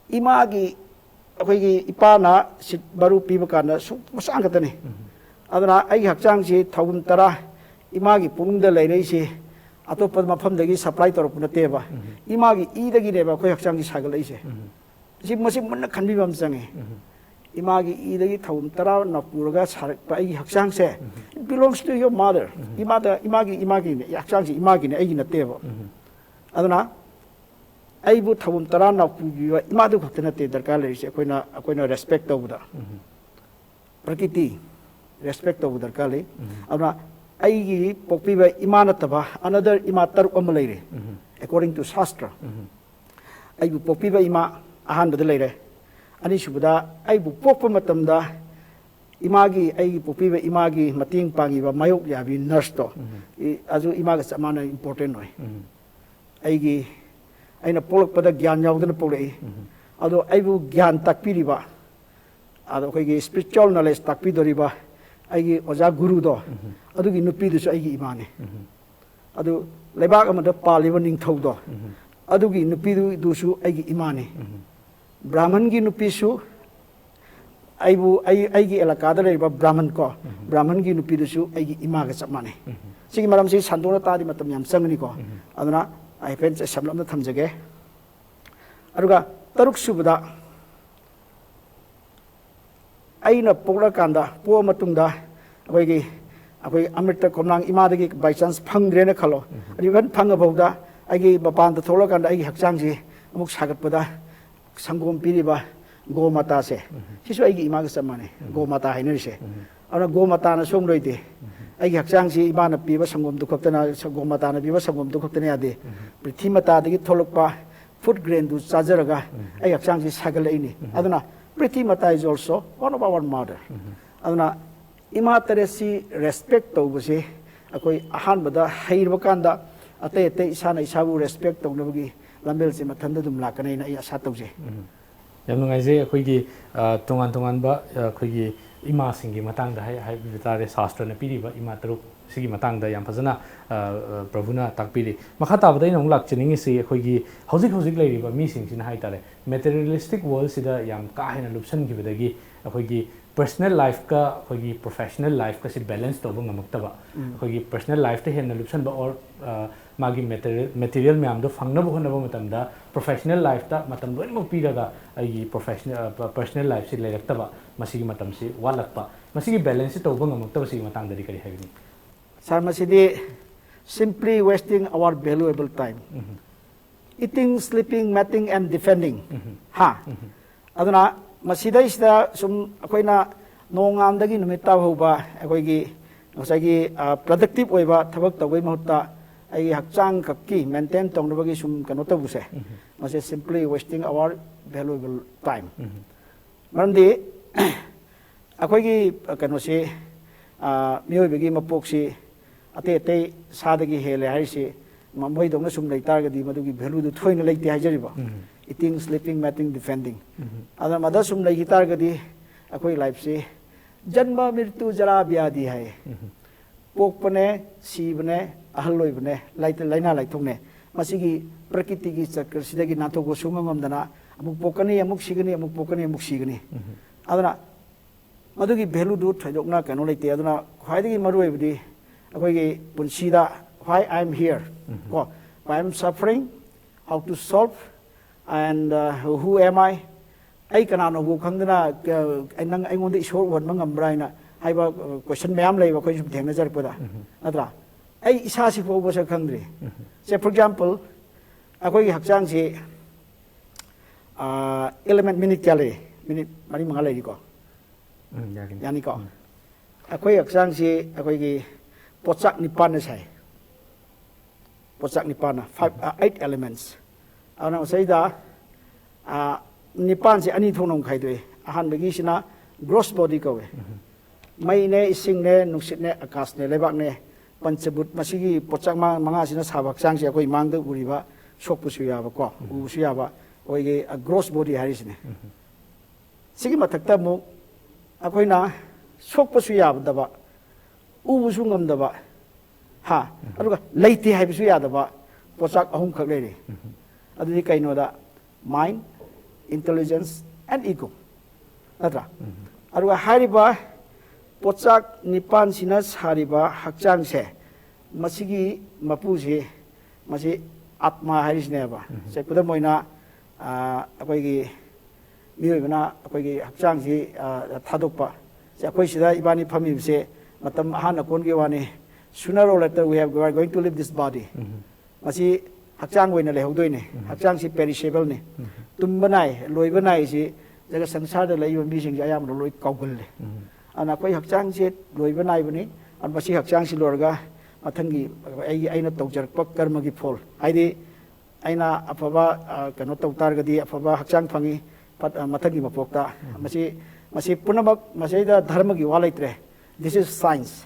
ꯏꯃꯥꯒꯤ, ꯑꯩꯈꯣꯏꯒꯤ ꯏꯄꯥꯅ ꯁꯤꯠ ꯃꯔꯨ ꯄꯤꯕ ꯀꯥꯟꯗ ꯁꯨꯛ ꯃꯆꯥ ꯈꯛꯇꯅꯤ꯫ ꯑꯗꯨꯅ ꯑꯩꯒꯤ ꯍꯛꯆꯥꯡꯁꯤ ꯊꯧꯒꯨꯝ ꯇꯔꯥ ꯏꯃꯥꯒꯤ ꯄꯨꯛꯅꯨꯡꯗ ꯂꯩꯔꯛꯏꯁꯤ ꯑꯇꯣꯞꯄ ꯃꯐꯝꯗꯒꯤ ꯁꯄ꯭ꯂꯥꯏ ꯇꯧꯔꯛꯄ ꯅꯠꯇꯦꯕ꯫ ꯏꯃꯥꯒꯤ ꯏꯗꯒꯤꯅꯦꯕ ꯑꯩꯈꯣꯏ ꯍꯛꯆꯥꯡꯁꯤ ꯁꯥꯒꯠꯂꯛꯏꯁꯦ꯫ ꯁꯤ, ꯃꯁꯤ ꯃꯨꯟꯅ ꯈꯟꯕꯤꯕ ꯑꯃ ꯆꯪꯉꯤ꯫ ꯏꯃꯥꯒꯤ ꯏꯗꯒꯤ ꯊꯧꯒꯨꯝ ꯇꯔꯥ ꯅꯄꯨꯔꯒ ꯁꯥꯔꯛꯄ ꯑꯩꯒꯤ ꯍꯛꯆꯥꯡꯁꯦ, it belongs to your mother. ꯏꯃꯥꯗ, ꯏꯃꯥꯒꯤ, ꯏꯃꯥꯒꯤꯅꯦ, ꯍꯛꯆꯥꯡꯁꯤ ꯏꯃꯥꯒꯤꯅꯦ, ꯑꯩꯒꯤ ꯅꯠꯇꯦꯕ꯫ ꯑꯗꯨꯅ ꯑꯩꯕꯨ ꯊꯧꯒꯨꯝ ꯇꯔꯥ ꯅꯥꯎꯄꯨꯕꯤꯕ ꯏꯃꯥꯗꯨ ꯈꯛꯇ ꯅꯠꯇꯦ ꯗꯔꯀꯥꯔ ꯂꯩꯔꯤꯁꯦ, ꯑꯩꯈꯣꯏꯅ, ꯑꯩꯈꯣꯏꯅ ꯔꯦꯁꯄꯦꯛ ꯇꯧꯕꯗ꯫ ꯄ꯭ꯔꯀꯤꯇꯤ ꯔꯦꯁꯄꯦꯛ ꯇꯧꯕ ꯗꯔꯀꯥꯔ ꯂꯩ꯫ ꯑꯗꯨꯅ ꯑꯩꯒꯤ ꯄꯣꯛꯄꯤꯕ ꯏꯃꯥ ꯅꯠꯇꯕ another ꯏꯃꯥ ꯇꯔꯨꯛ ꯑꯃ ꯂꯩꯔꯦ꯫ According to ꯁꯥꯁꯇ꯭ꯔ, ꯑꯩꯕꯨ ꯄꯣꯛꯄꯤꯕ ꯏꯃꯥ ꯑꯍꯥꯟꯕꯗ ꯂꯩꯔꯦ꯫ ꯑꯅꯤꯁꯨꯕꯗ, ꯑꯩꯕꯨ ꯄꯣꯛꯄ ꯃꯇꯝꯗ ꯏꯃꯥꯒꯤ, ꯑꯩꯒꯤ ꯄꯣꯛꯄꯤꯕ ꯏꯃꯥꯒꯤ ꯃꯇꯦꯡ ꯄꯥꯡꯉꯤꯕ ꯃꯥꯌꯣꯛ ꯌꯥꯕꯤ ꯅꯔꯁꯇꯣ, ꯏ-, ꯑꯗꯨ ꯏꯃꯥꯒ ꯆꯞ ꯃꯥꯟꯅꯅ ꯏꯝꯄꯣꯔꯇꯦꯟ ꯑꯣꯏ꯫ ꯑꯩꯒꯤ, ꯑꯩꯅ ꯄꯣꯛꯂꯛꯄꯗ ꯒ꯭ꯌꯥꯟ ꯌꯥꯎꯗꯅ ꯄꯣꯛꯂꯛꯏ꯫ ꯑꯗꯣ ꯑꯩꯕꯨ ꯒ꯭ꯌꯥꯟ ꯇꯥꯛꯄꯤꯔꯤꯕ, ꯑꯗꯣ ꯑꯩꯈꯣꯏꯒꯤ ꯁ꯭ꯄꯤꯔꯤꯆꯨꯋꯦꯜ ꯅꯣꯂꯦꯖ ꯇꯥꯛꯄꯤꯗꯣꯔꯤꯕ ꯑꯩꯒꯤ ꯑꯣꯖꯥ ꯒꯨꯔꯨꯗꯣ, ꯑꯗꯨꯒꯤ ꯅꯨꯄꯤꯗꯨꯁꯨ ꯑꯩꯒꯤ ꯏꯃꯥꯅꯤ꯫ ꯑꯗꯨ ꯂꯩꯕꯥꯛ ꯑꯃꯗ ꯄꯥꯜꯂꯤꯕ ꯅꯤꯡꯊꯧꯗꯣ, ꯑꯗꯨꯒꯤ ꯅꯨꯄꯤꯗꯨꯁꯨ ꯑꯩꯒꯤ ꯏꯃꯥꯅꯤ꯫ ꯕ꯭ꯔꯥꯍꯃꯟꯒꯤ ꯅꯨꯄꯤꯁꯨ ꯑꯩꯕꯨ, ꯑꯩ, ꯑꯩꯒꯤ ꯑꯦꯂꯥꯀꯥꯗ ꯂꯩꯔꯤꯕ ꯕ꯭ꯔꯥꯍꯃꯟ ꯀꯣ, ꯕ꯭ꯔꯥꯍꯃꯟꯒꯤ ꯅꯨꯄꯤꯗꯨꯁꯨ ꯑꯩꯒꯤ ꯏꯃꯥꯒ ꯆꯞ ꯃꯥꯟꯅꯩ꯫ ꯁꯤꯒꯤ ꯃꯔꯝꯁꯤ ꯁꯟꯗꯣꯛꯅ ꯇꯥꯔꯗꯤ ꯃꯇꯝ ꯌꯥꯝ ꯆꯪꯒꯅꯤꯀꯣ꯫ ꯑꯗꯨꯅ ꯑꯩ ꯍꯥꯏꯐꯦꯠ ꯁꯝꯂꯞꯅ ꯊꯝꯖꯒꯦ꯫ ꯑꯗꯨꯒ ꯇꯔꯨꯛ ꯁꯨꯕꯗ, ꯑꯩꯅ ꯄꯣꯛꯂꯀꯥꯟꯗ, ꯄꯣꯛꯑ ꯃꯇꯨꯡꯗ ꯑꯩꯈꯣꯏꯒꯤ, ꯑꯩꯈꯣꯏ ꯑꯃ꯭ꯔꯤꯇ ꯈꯣꯝꯂꯥꯡ ꯏꯃꯥꯗꯒꯤ by chance ꯐꯪꯗ꯭ꯔꯦꯅ ꯈꯜꯂꯣ꯫ ꯑꯗꯨ even ꯐꯪꯉꯐꯥꯎꯗ ꯑꯩꯒꯤ ꯃꯄꯥꯟꯗ ꯊꯣꯛꯂꯀꯥꯟꯗ ꯑꯩꯒꯤ ꯍꯛꯆꯥꯡꯁꯤ ꯑꯃꯨꯛ ꯁꯥꯒꯠꯄꯗ ꯁꯪꯒꯣꯝ ꯄꯤꯔꯤꯕ ꯒꯣꯃꯥꯇꯥꯁꯦ, ꯁꯤꯁꯨ ꯑꯩꯒꯤ ꯏꯃꯥꯒ ꯆꯞ ꯃꯥꯟꯅꯩ, ꯒꯣꯃꯥꯇꯥ ꯍꯥꯏꯅꯔꯤꯁꯦ꯫ ꯑꯗꯨꯅ ꯒꯣꯃꯥꯇꯥꯅ ꯁꯣꯝ ꯂꯣꯏꯗꯦ꯫ ꯑꯩꯒꯤ ꯍꯛꯆꯥꯡꯁꯤ ꯏꯃꯥꯅ ꯄꯤꯕ ꯁꯪꯒꯣꯝꯗꯨ ꯈꯛꯇꯅ, ꯒꯣꯃꯥꯇꯥꯅ ꯄꯤꯕ ꯁꯪꯒꯣꯝꯗꯨ ꯈꯛꯇꯅ ꯌꯥꯗꯦ꯫ ꯄ꯭ꯔꯤꯊꯤ ꯃꯇꯥꯗꯒꯤ ꯊꯣꯛꯂꯛꯄ ꯐꯨꯗ ꯒ꯭ꯔꯦꯟꯗꯨ ꯆꯥꯖꯔꯒ ꯑꯩ ꯍꯛꯆꯥꯡꯁꯤ ꯁꯥꯒꯠꯂꯛꯏꯅꯤ꯫ ꯑꯗꯨꯅ ꯄ꯭ꯔꯤꯊꯤ ꯃꯇꯥ is also one of our mother꯫ ꯑꯗꯨꯅ ꯏꯃꯥ ꯇꯔꯦꯠꯁꯤ ꯔꯦꯁꯄꯦꯛ ꯇꯧꯕꯁꯦ ꯑꯩꯈꯣꯏ ꯑꯍꯥꯟꯕꯗ ꯍꯩꯔꯕ ꯀꯥꯟꯗ ꯑꯇꯩ ꯑꯇꯩ ꯏꯁꯥꯅ ꯏꯁꯥꯕꯨ ꯔꯦꯁꯄꯦꯛ ꯇꯧꯅꯕꯒꯤ ꯂꯝꯕꯦꯜꯁꯦ ꯃꯊꯟꯇ ꯑꯗꯨꯝ ꯂꯥꯛꯀꯅꯤꯅ ꯑꯩ ꯑꯁꯥ ꯇꯧꯖꯩ꯫ ꯌꯥꯝ ꯅꯨꯡꯉꯥꯏꯖꯩ꯫ ꯑꯩꯈꯣꯏꯒꯤ, ꯑ, ꯇꯣꯉꯥꯟ ꯇꯣꯉꯥꯟꯕ, ꯑ, ꯑꯩꯈꯣꯏꯒꯤ ꯏꯃꯥꯁꯤꯡꯒꯤ ꯃꯇꯥꯡꯗ ꯍꯥꯏ-, ꯍꯥꯏꯕ ꯇꯥꯔꯦ, ꯁꯥꯁꯇ꯭ꯔꯅ ꯄꯤꯔꯤꯕ ꯏꯃꯥ ꯇꯔꯨꯛ, ꯁꯤꯒꯤ ꯃꯇꯥꯡꯗ ꯌꯥꯝ ꯐꯖꯅ ꯄ꯭ꯔꯚꯨꯅ ꯇꯥꯛꯄꯤꯔꯤ꯫ ꯃꯈꯥ ꯇꯥꯕꯗ ꯑꯩꯅ ꯑꯃꯨꯛ ꯂꯥꯛꯆꯅꯤꯡꯉꯤꯁꯤ, ꯑꯩꯈꯣꯏꯒꯤ ꯍꯧꯖꯤꯛ ꯍꯧꯖꯤꯛ ꯂꯩꯔꯤꯕ ꯃꯤꯁꯤꯡꯁꯤꯅ ꯍꯥꯏ ꯇꯥꯔꯦ, ꯃꯦꯇꯔꯤꯌꯦꯂꯤꯁꯇꯤꯛ ꯋꯥꯔꯜꯁꯤꯗ ꯌꯥꯝ ꯀꯥ ꯍꯦꯟꯅ ꯂꯨꯞꯁꯟꯈꯤꯕꯗꯒꯤ ꯑꯩꯈꯣꯏꯒꯤ ꯄꯔꯁꯅꯦꯜ ꯂꯥꯏꯐꯀ ꯑꯩꯈꯣꯏꯒꯤ ꯄ꯭ꯔꯣꯐꯦꯁꯅꯦꯜ ꯂꯥꯏꯐꯀꯁꯤ ꯕꯦꯂꯦꯟꯁ ꯇꯧꯕ ꯉꯝꯃꯛꯇꯕ, ꯑꯩꯈꯣꯏꯒꯤ ꯄꯔꯁꯅꯦꯜ ꯂꯥꯏꯐꯇ ꯍꯦꯟꯅ ꯂꯨꯞꯁꯟꯕ, ꯑꯣꯔ ꯃꯥꯒꯤ ꯃꯦꯇꯔꯤꯌꯦꯜ ꯃꯌꯥꯝꯗꯣ ꯐꯪꯅꯕ ꯍꯣꯠꯅꯕ ꯃꯇꯝꯗ ꯄ꯭ꯔꯣꯐꯦꯁꯅꯦꯜ ꯂꯥꯏꯐꯇ ꯃꯇꯝ ꯂꯣꯏꯅꯃꯛ ꯄꯤꯔꯒ ꯑꯩꯒꯤ ꯄ꯭ꯔꯣꯐꯦꯁꯅꯦꯜ ꯄꯔꯁꯅꯦꯜ ꯂꯥꯏꯐꯁꯤ ꯂꯩꯔꯛꯇꯕ, ꯃꯁꯤꯒꯤ ꯃꯇꯝꯁꯤ ꯋꯥꯠꯂꯛꯄ, ꯃꯁꯤꯒꯤ ꯕꯦꯂꯦꯟꯁꯁꯤ ꯇꯧꯕ ꯉꯝꯃꯛꯇꯕꯁꯤꯒꯤ ꯃꯇꯥꯡꯗꯗꯤ ꯀꯔꯤ ꯍꯥꯏꯕꯤꯅꯤ? ꯁꯥꯔ, ꯃꯁꯤꯗꯤ simply wasting our valuable time. Eating, sleeping, mating and defending. ꯍꯥ? ꯑꯗꯨꯅ ꯃꯁꯤꯗꯩꯁꯤꯗ ꯁꯨꯝ ꯑꯩꯈꯣꯏꯅ ꯅꯣꯡꯉꯥꯟꯕꯗꯒꯤ ꯅꯨꯃꯤꯠ ꯇꯥꯕ ꯍꯧꯕ ꯑꯩꯈꯣꯏꯒꯤ ꯉꯁꯥꯏꯒꯤ ꯄ꯭ꯔꯗꯛꯇꯤꯞ ꯑꯣꯏꯕ ꯊꯕꯛ ꯇꯧꯕꯒꯤ ꯃꯍꯨꯠꯇ ꯑꯩꯒꯤ ꯍꯛꯆꯥꯡ ꯈꯛꯀꯤ ꯃꯦꯟꯇꯦꯟ ꯇꯧꯅꯕꯒꯤ ꯁꯨꯝ ꯀꯩꯅꯣ ꯇꯧꯕꯁꯦ, ꯃꯁꯤ simply wasting our valuable time. ꯃꯔꯝꯗꯤ ꯑꯩꯈꯣꯏꯒꯤ ꯀꯩꯅꯣꯁꯤ, ꯃꯤꯑꯣꯏꯕꯒꯤ ꯃꯄꯣꯛꯁꯤ ꯑꯇꯩ ꯑꯇꯩ ꯁꯥꯗꯒꯤ ꯍꯦꯜꯂꯦ ꯍꯥꯏꯔꯤꯁꯤ ꯃꯣꯏꯗꯧꯅ ꯁꯨꯝ ꯂꯩ ꯇꯥꯔꯒꯗꯤ ꯃꯗꯨꯒꯤ ꯚꯦꯂꯨꯗꯨ ꯊꯣꯏꯅ ꯂꯩꯇꯦ ꯍꯥꯏꯖꯔꯤꯕ꯫ Eating, sleeping, mating, defending. ꯑꯗꯨꯅ ꯃꯗ ꯁꯨꯝ ꯂꯩꯈꯤ ꯇꯥꯔꯒꯗꯤ ꯑꯩꯈꯣꯏ ꯂꯥꯏꯐꯁꯤ ꯖꯟꯃ, ꯃ꯭ꯔꯤꯇꯨ, ꯖꯔꯥ, ꯕ꯭ꯌꯥꯙꯤ ꯍꯥꯏ꯫ ꯄꯣꯛꯄꯅꯦ, ꯁꯤꯕꯅꯦ, ꯑꯍꯜ ꯑꯣꯏꯕꯅꯦ, ꯂꯥꯏꯅꯥ ꯂꯥꯏꯊꯣꯛꯅꯦ꯫ ꯃꯁꯤꯒꯤ ꯄ꯭ꯔꯀꯤꯇꯤꯒꯤ ꯆꯀ꯭ꯔꯁꯤꯗꯒꯤ ꯅꯥꯟꯊꯣꯛꯄ ꯁꯨꯡꯉꯝ ꯉꯝꯗꯅ ꯑꯃꯨꯛ ꯄꯣꯛꯀꯅꯤ, ꯑꯃꯨꯛ ꯁꯤꯒꯅꯤ, ꯑꯃꯨꯛ ꯄꯣꯛꯀꯅꯤ, ꯑꯃꯨꯛ ꯁꯤꯒꯅꯤ꯫ ꯑꯗꯨꯅ ꯃꯗꯨꯒꯤ ꯚꯦꯂꯨꯗꯨ ꯊꯣꯏꯗꯣꯛꯅ ꯀꯩꯅꯣ ꯂꯩꯇꯦ꯫ ꯑꯗꯨꯅ ꯈ꯭ꯋꯥꯏꯗꯒꯤ ꯃꯔꯨ ꯑꯣꯏꯕꯗꯤ ꯑꯩꯈꯣꯏꯒꯤ ꯄꯨꯟꯁꯤꯗ why I am here, ꯀꯣ, why I am suffering, how to solve, and who am I, ꯑꯩ ꯀꯅꯥꯅꯣꯕꯨ ꯈꯪꯗꯅ ꯅꯪ ꯑꯩꯉꯣꯟꯗ ꯏꯁꯣꯔ ꯎꯍꯟꯕ ꯉꯝꯕ꯭ꯔꯥ ꯍꯥꯏꯅ ꯍꯥꯏꯕ ꯀꯣꯏꯁꯟ ꯃꯌꯥꯝ ꯂꯩꯕ ꯑꯩꯈꯣꯏ ꯁꯨꯝ ꯊꯦꯡꯅꯖꯔꯛꯄꯗ, ꯅꯠꯇ꯭ꯔꯥ? ꯑꯩ ꯏꯁꯥꯁꯤ ꯐꯥꯎꯕ ꯁꯛ ꯈꯪꯗ꯭ꯔꯤ꯫ ꯁꯦ, for example, ꯑꯩꯈꯣꯏꯒꯤ ꯍꯛꯆꯥꯡꯁꯤ element minute ꯀꯌꯥ ꯂꯩꯔꯤ? Minute ꯃꯔꯤ ꯃꯉꯥ ꯂꯩꯔꯤꯀꯣ꯫ ꯌꯥꯅꯤꯀꯣ? ꯑꯩꯈꯣꯏ ꯍꯛꯆꯥꯡꯁꯤ ꯑꯩꯈꯣꯏꯒꯤ ꯄꯣꯠꯆꯥꯛ ꯅꯤꯄꯥꯟꯅ ꯁꯥꯏ꯫ ꯄꯣꯠꯆꯥꯛ ꯅꯤꯄꯥꯟꯅ, five, eight elements. ꯑꯗꯨꯅ ꯃꯁꯤꯗ ꯅꯤꯄꯥꯟꯁꯦ ꯑꯅꯤ ꯊꯣꯛꯅ ꯑꯃꯨꯛ ꯈꯥꯏꯗꯣꯛꯏ꯫ ꯑꯍꯥꯟꯕꯒꯤꯁꯤꯅ gross body ꯀꯧꯋꯦ꯫ ꯃꯩꯅꯦ, ꯏꯁꯤꯡꯅꯦ, ꯅꯨꯡꯁꯤꯠꯅꯦ, ꯑꯀꯥꯁꯅꯦ, ꯂꯩꯕꯥꯛꯅꯦ, ꯄꯟꯆꯕꯨꯠ, ꯃꯁꯤꯒꯤ ꯄꯣꯠꯆꯥꯛ ꯃꯉꯥꯁꯤꯅ ꯁꯥꯕ ꯍꯛꯆꯥꯡꯁꯦ ꯑꯩꯈꯣꯏ ꯃꯥꯡꯗ ꯎꯔꯤꯕ ꯁꯣꯛꯄꯁꯨ ꯌꯥꯕꯀꯣ, ꯎꯕꯁꯨ ꯌꯥꯕ ꯑꯩꯈꯣꯏꯒꯤ gross body ꯍꯥꯏꯔꯤꯁꯤꯅꯦ꯫ ꯁꯤꯒꯤ ꯃꯊꯛꯇ ꯑꯃꯨꯛ ꯑꯩꯈꯣꯏꯅ ꯁꯣꯛꯄꯁꯨ ꯌꯥꯗꯕ ꯎꯕꯁꯨ ꯉꯝꯗꯕ, ꯍꯥ, ꯑꯗꯨꯒ ꯂꯩꯇꯦ ꯍꯥꯏꯕꯁꯨ ꯌꯥꯗꯕ ꯄꯣꯠꯆꯥꯛ ꯑꯍꯨꯝꯈꯛ ꯂꯩꯔꯤ꯫ ꯑꯗꯨꯗꯤ ꯀꯩꯅꯣꯗ, mind, intelligence and ego, ꯅꯠꯇ꯭ꯔꯥ? ꯑꯗꯨꯒ ꯍꯥꯏꯔꯤꯕ ꯄꯣꯠꯆꯥꯛ ꯅꯤꯄꯥꯟꯁꯤꯅ ꯁꯥꯔꯤꯕ ꯍꯛꯆꯥꯡꯁꯦ, ꯃꯁꯤꯒꯤ ꯃꯄꯨꯁꯤ, ꯃꯁꯤ ꯑꯥꯠꯃꯥ ꯍꯥꯏꯔꯤꯁꯤꯅꯦꯕ꯫ ꯁꯦ, ꯈꯨꯗꯝ ꯑꯣꯏꯅ, ꯑ, ꯑꯩꯈꯣꯏꯒꯤ ꯃꯤꯑꯣꯏꯕꯅ ꯑꯩꯈꯣꯏꯒꯤ ꯍꯛꯆꯥꯡꯁꯤ, ꯑ, ꯊꯥꯗꯣꯛꯄ꯫ ꯁꯦ, ꯑꯩꯈꯣꯏ ꯁꯤꯗ ꯏꯕꯥꯅꯤ ꯐꯝꯃꯤꯕꯁꯦ ꯃꯇꯝ ꯑꯍꯥꯟ ꯑꯀꯣꯟꯒꯤ ꯋꯥꯅꯤ꯫ Sooner or later we have, we are going to leave this body. ꯃꯁꯤ ꯍꯛꯆꯥꯡ ꯑꯣꯏꯅ ꯂꯩꯍꯧꯗꯣꯏꯅꯤ꯫ ꯍꯛꯆꯥꯡꯁꯤ perishable ꯅꯤ꯫ ꯇꯨꯝꯕ ꯅꯥꯏ, ꯂꯣꯏꯕ ꯅꯥꯏꯁꯤ ꯖꯒꯠ ꯁꯪꯁꯥꯔꯗ ꯂꯩꯔꯤꯕ ꯃꯤꯁꯤꯡꯁꯦ ꯑꯌꯥꯝꯕꯅ ꯂꯣꯏ ꯀꯥꯎꯒꯜꯂꯦ꯫ ꯑꯗꯨꯅ ꯑꯩꯈꯣꯏ ꯍꯛꯆꯥꯡꯁꯦ ꯂꯣꯏꯕ ꯅꯥꯏꯕꯅꯤ꯫ ꯑꯗꯨ ꯃꯁꯤ ꯍꯛꯆꯥꯡꯁꯤ ꯂꯣꯏꯔꯒ ꯃꯊꯪꯒꯤ ꯑꯩꯒꯤ, ꯑꯩꯅ ꯇꯧꯖꯔꯛꯄ ꯀꯔꯃꯒꯤ ꯐꯣꯜ, ꯍꯥꯏꯗꯤ ꯑꯩꯅ ꯑꯐꯕ, ꯑ, ꯀꯩꯅꯣ ꯇꯧ ꯇꯥꯔꯒꯗꯤ ꯑꯐꯕ ꯍꯛꯆꯥꯡ ꯐꯪꯉꯤ, ꯐꯠ-, ꯑ, ꯃꯊꯪꯒꯤ ꯃꯄꯣꯛꯇ꯫ ꯃꯁꯤ, ꯃꯁꯤ ꯄꯨꯝꯅꯃꯛ ꯃꯁꯤꯗ ꯙꯔꯃꯒꯤ ꯋꯥ ꯂꯩꯇ꯭ꯔꯦ꯫ This is science.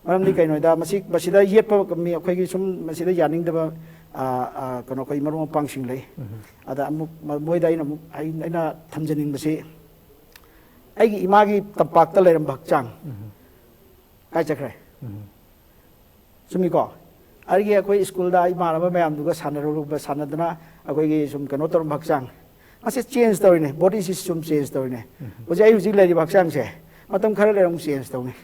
ꯃꯔꯝꯗꯤ ꯀꯩꯅꯣꯗ ꯃꯁꯤ, ꯃꯁꯤꯗ ꯌꯦꯠꯄ ꯃꯤ ꯑꯩꯈꯣꯏꯒꯤ ꯁꯨꯝ ꯃꯁꯤꯗ ꯌꯥꯅꯤꯡꯗꯕ, ꯑ, ꯑ, ꯀꯩꯅꯣ ꯑꯩꯈꯣꯏ ꯃꯔꯨꯞ ꯃꯄꯥꯡꯁꯤꯡ ꯂꯩ꯫ ꯑꯗ ꯑꯃꯨꯛ ꯃ-, ꯃꯣꯏꯗ ꯑꯩꯅ ꯑꯃꯨꯛ ꯑꯩ-, ꯑꯩꯅ ꯊꯝꯖꯅꯤꯡꯕꯁꯤ ꯑꯩꯒꯤ ꯏꯃꯥꯒꯤ ꯇꯝꯄꯥꯛꯇ ꯂꯩꯔꯝꯕ ꯍꯛꯆꯥꯡ ꯀꯥꯏ ꯆꯠꯈ꯭ꯔꯦ? ꯆꯨꯝꯃꯤꯀꯣ? ꯑꯗꯒꯤ ꯑꯩꯈꯣꯏ ꯁ꯭ꯀꯨꯜꯗ ꯏꯃꯥꯟꯅꯕ ꯃꯌꯥꯝꯗꯨꯒ ꯁꯥꯟꯅꯔꯨꯕ, ꯁꯥꯟꯅꯗꯅ ꯑꯩꯈꯣꯏꯒꯤ ꯁꯨꯝ ꯀꯩꯅꯣ ꯇꯧꯔꯝꯕ ꯍꯛꯆꯥꯡ, ꯃꯁꯤ change ꯇꯧꯔꯤꯅꯦ, bodyꯁꯤ ꯁꯨꯝ change ꯇꯧꯔꯤꯅꯦ꯫ ꯍꯧꯖꯤꯛ ꯑꯩ ꯍꯧꯖꯤꯛ ꯂꯩꯔꯤꯕ ꯍꯛꯆꯥꯡꯁꯦ ꯃꯇꯝ ꯈꯔ ꯂꯩꯔ ꯑꯃꯨꯛ change ꯇꯧꯅꯤ꯫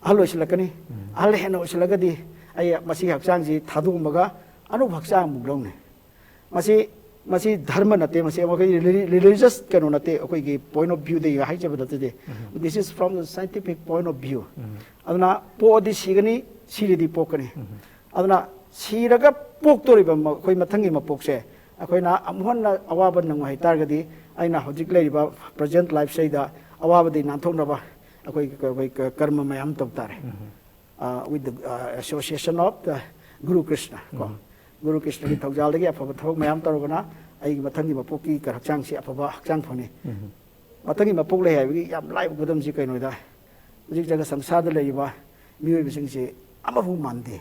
ꯑꯍꯜ ꯑꯣꯏꯁꯤꯜꯂꯛꯀꯅꯤ꯫ ꯑꯍꯜ ꯍꯦꯟꯅ ꯑꯣꯏꯁꯤꯜꯂꯒꯗꯤ ꯑꯩ ꯃꯁꯤꯒꯤ ꯍꯛꯆꯥꯡꯁꯤ ꯊꯥꯗꯣꯛꯑꯝꯃꯒ ꯑꯅꯧꯕ ꯍꯛꯆꯥꯡ ꯑꯃꯨꯛ ꯂꯧꯅꯤ꯫ ꯃꯁꯤ, ꯃꯁꯤ ꯙꯔꯃ ꯅꯠꯇꯦ, ꯃꯁꯤ ꯑꯩꯈꯣꯏꯒꯤ reli-, religious ꯀꯩꯅꯣ ꯅꯠꯇꯦ, ꯑꯩꯈꯣꯏꯒꯤ point of viewꯗꯒꯤ ꯍꯥꯏꯖꯕ ꯅꯠꯆꯗꯦ꯫ This is from the scientific point of view. ꯑꯗꯨꯅ ꯄꯣꯛꯑꯗꯤ ꯁꯤꯒꯅꯤ, ꯁꯤꯔꯗꯤ ꯄꯣꯛꯀꯅꯤ꯫ ꯑꯗꯨꯅ ꯁꯤꯔꯒ ꯄꯣꯛꯇꯣꯔꯤꯕ ꯃ-, ꯑꯩꯈꯣꯏ ꯃꯊꯪꯒꯤ ꯃꯄꯣꯛꯁꯦ ꯑꯩꯈꯣꯏꯅ ꯑꯃꯨꯛ ꯍꯟꯅ ꯑꯋꯥꯕ ꯅꯪꯉꯨ ꯍꯥꯏꯇꯥꯔꯒꯗꯤ, ꯑꯩꯅ ꯍꯧꯖꯤꯛ ꯂꯩꯔꯤꯕ present lifeꯁꯤꯗꯩꯗ ꯑꯋꯥꯕꯗꯤ ꯅꯥꯟꯊꯣꯛꯅꯕ ꯑꯩꯈꯣꯏ, ꯑꯩꯈꯣꯏ ꯀ-, ꯀꯔꯃ ꯃꯌꯥꯝ ꯇꯧ ꯇꯥꯔꯦ꯫ Uh, with the, uh, association of the Guru Krishna, ꯀꯣ꯫ ꯒꯨꯔꯨ ꯀ꯭ꯔꯤꯁꯅꯒꯤ ꯊꯧꯖꯥꯜꯗꯒꯤ ꯑꯐꯕ ꯊꯕꯛ ꯃꯌꯥꯝ ꯇꯧꯔꯒꯅ ꯑꯩꯒꯤ ꯃꯊꯪꯒꯤ ꯃꯄꯣꯛꯀꯤ ꯀ-, ꯍꯛꯆꯥꯡꯁꯤ ꯑꯐꯕ ꯍꯛꯆꯥꯡ ꯐꯪꯅꯤ꯫ ꯃꯊꯪꯒꯤ ꯃꯄꯣꯛ ꯂꯩ ꯍꯥꯏꯕꯒꯤ ꯌꯥꯝ ꯂꯥꯏꯕ ꯈꯨꯗꯝꯁꯤ ꯀꯩꯅꯣꯗ, ꯍꯧꯖꯤꯛ ꯖꯒꯠ ꯁꯪꯁꯥꯔꯗ ꯂꯩꯔꯤꯕ ꯃꯤꯑꯣꯏꯕꯁꯤꯡꯁꯤ ꯑꯃꯐꯥꯎ ꯃꯥꯟꯗꯦ꯫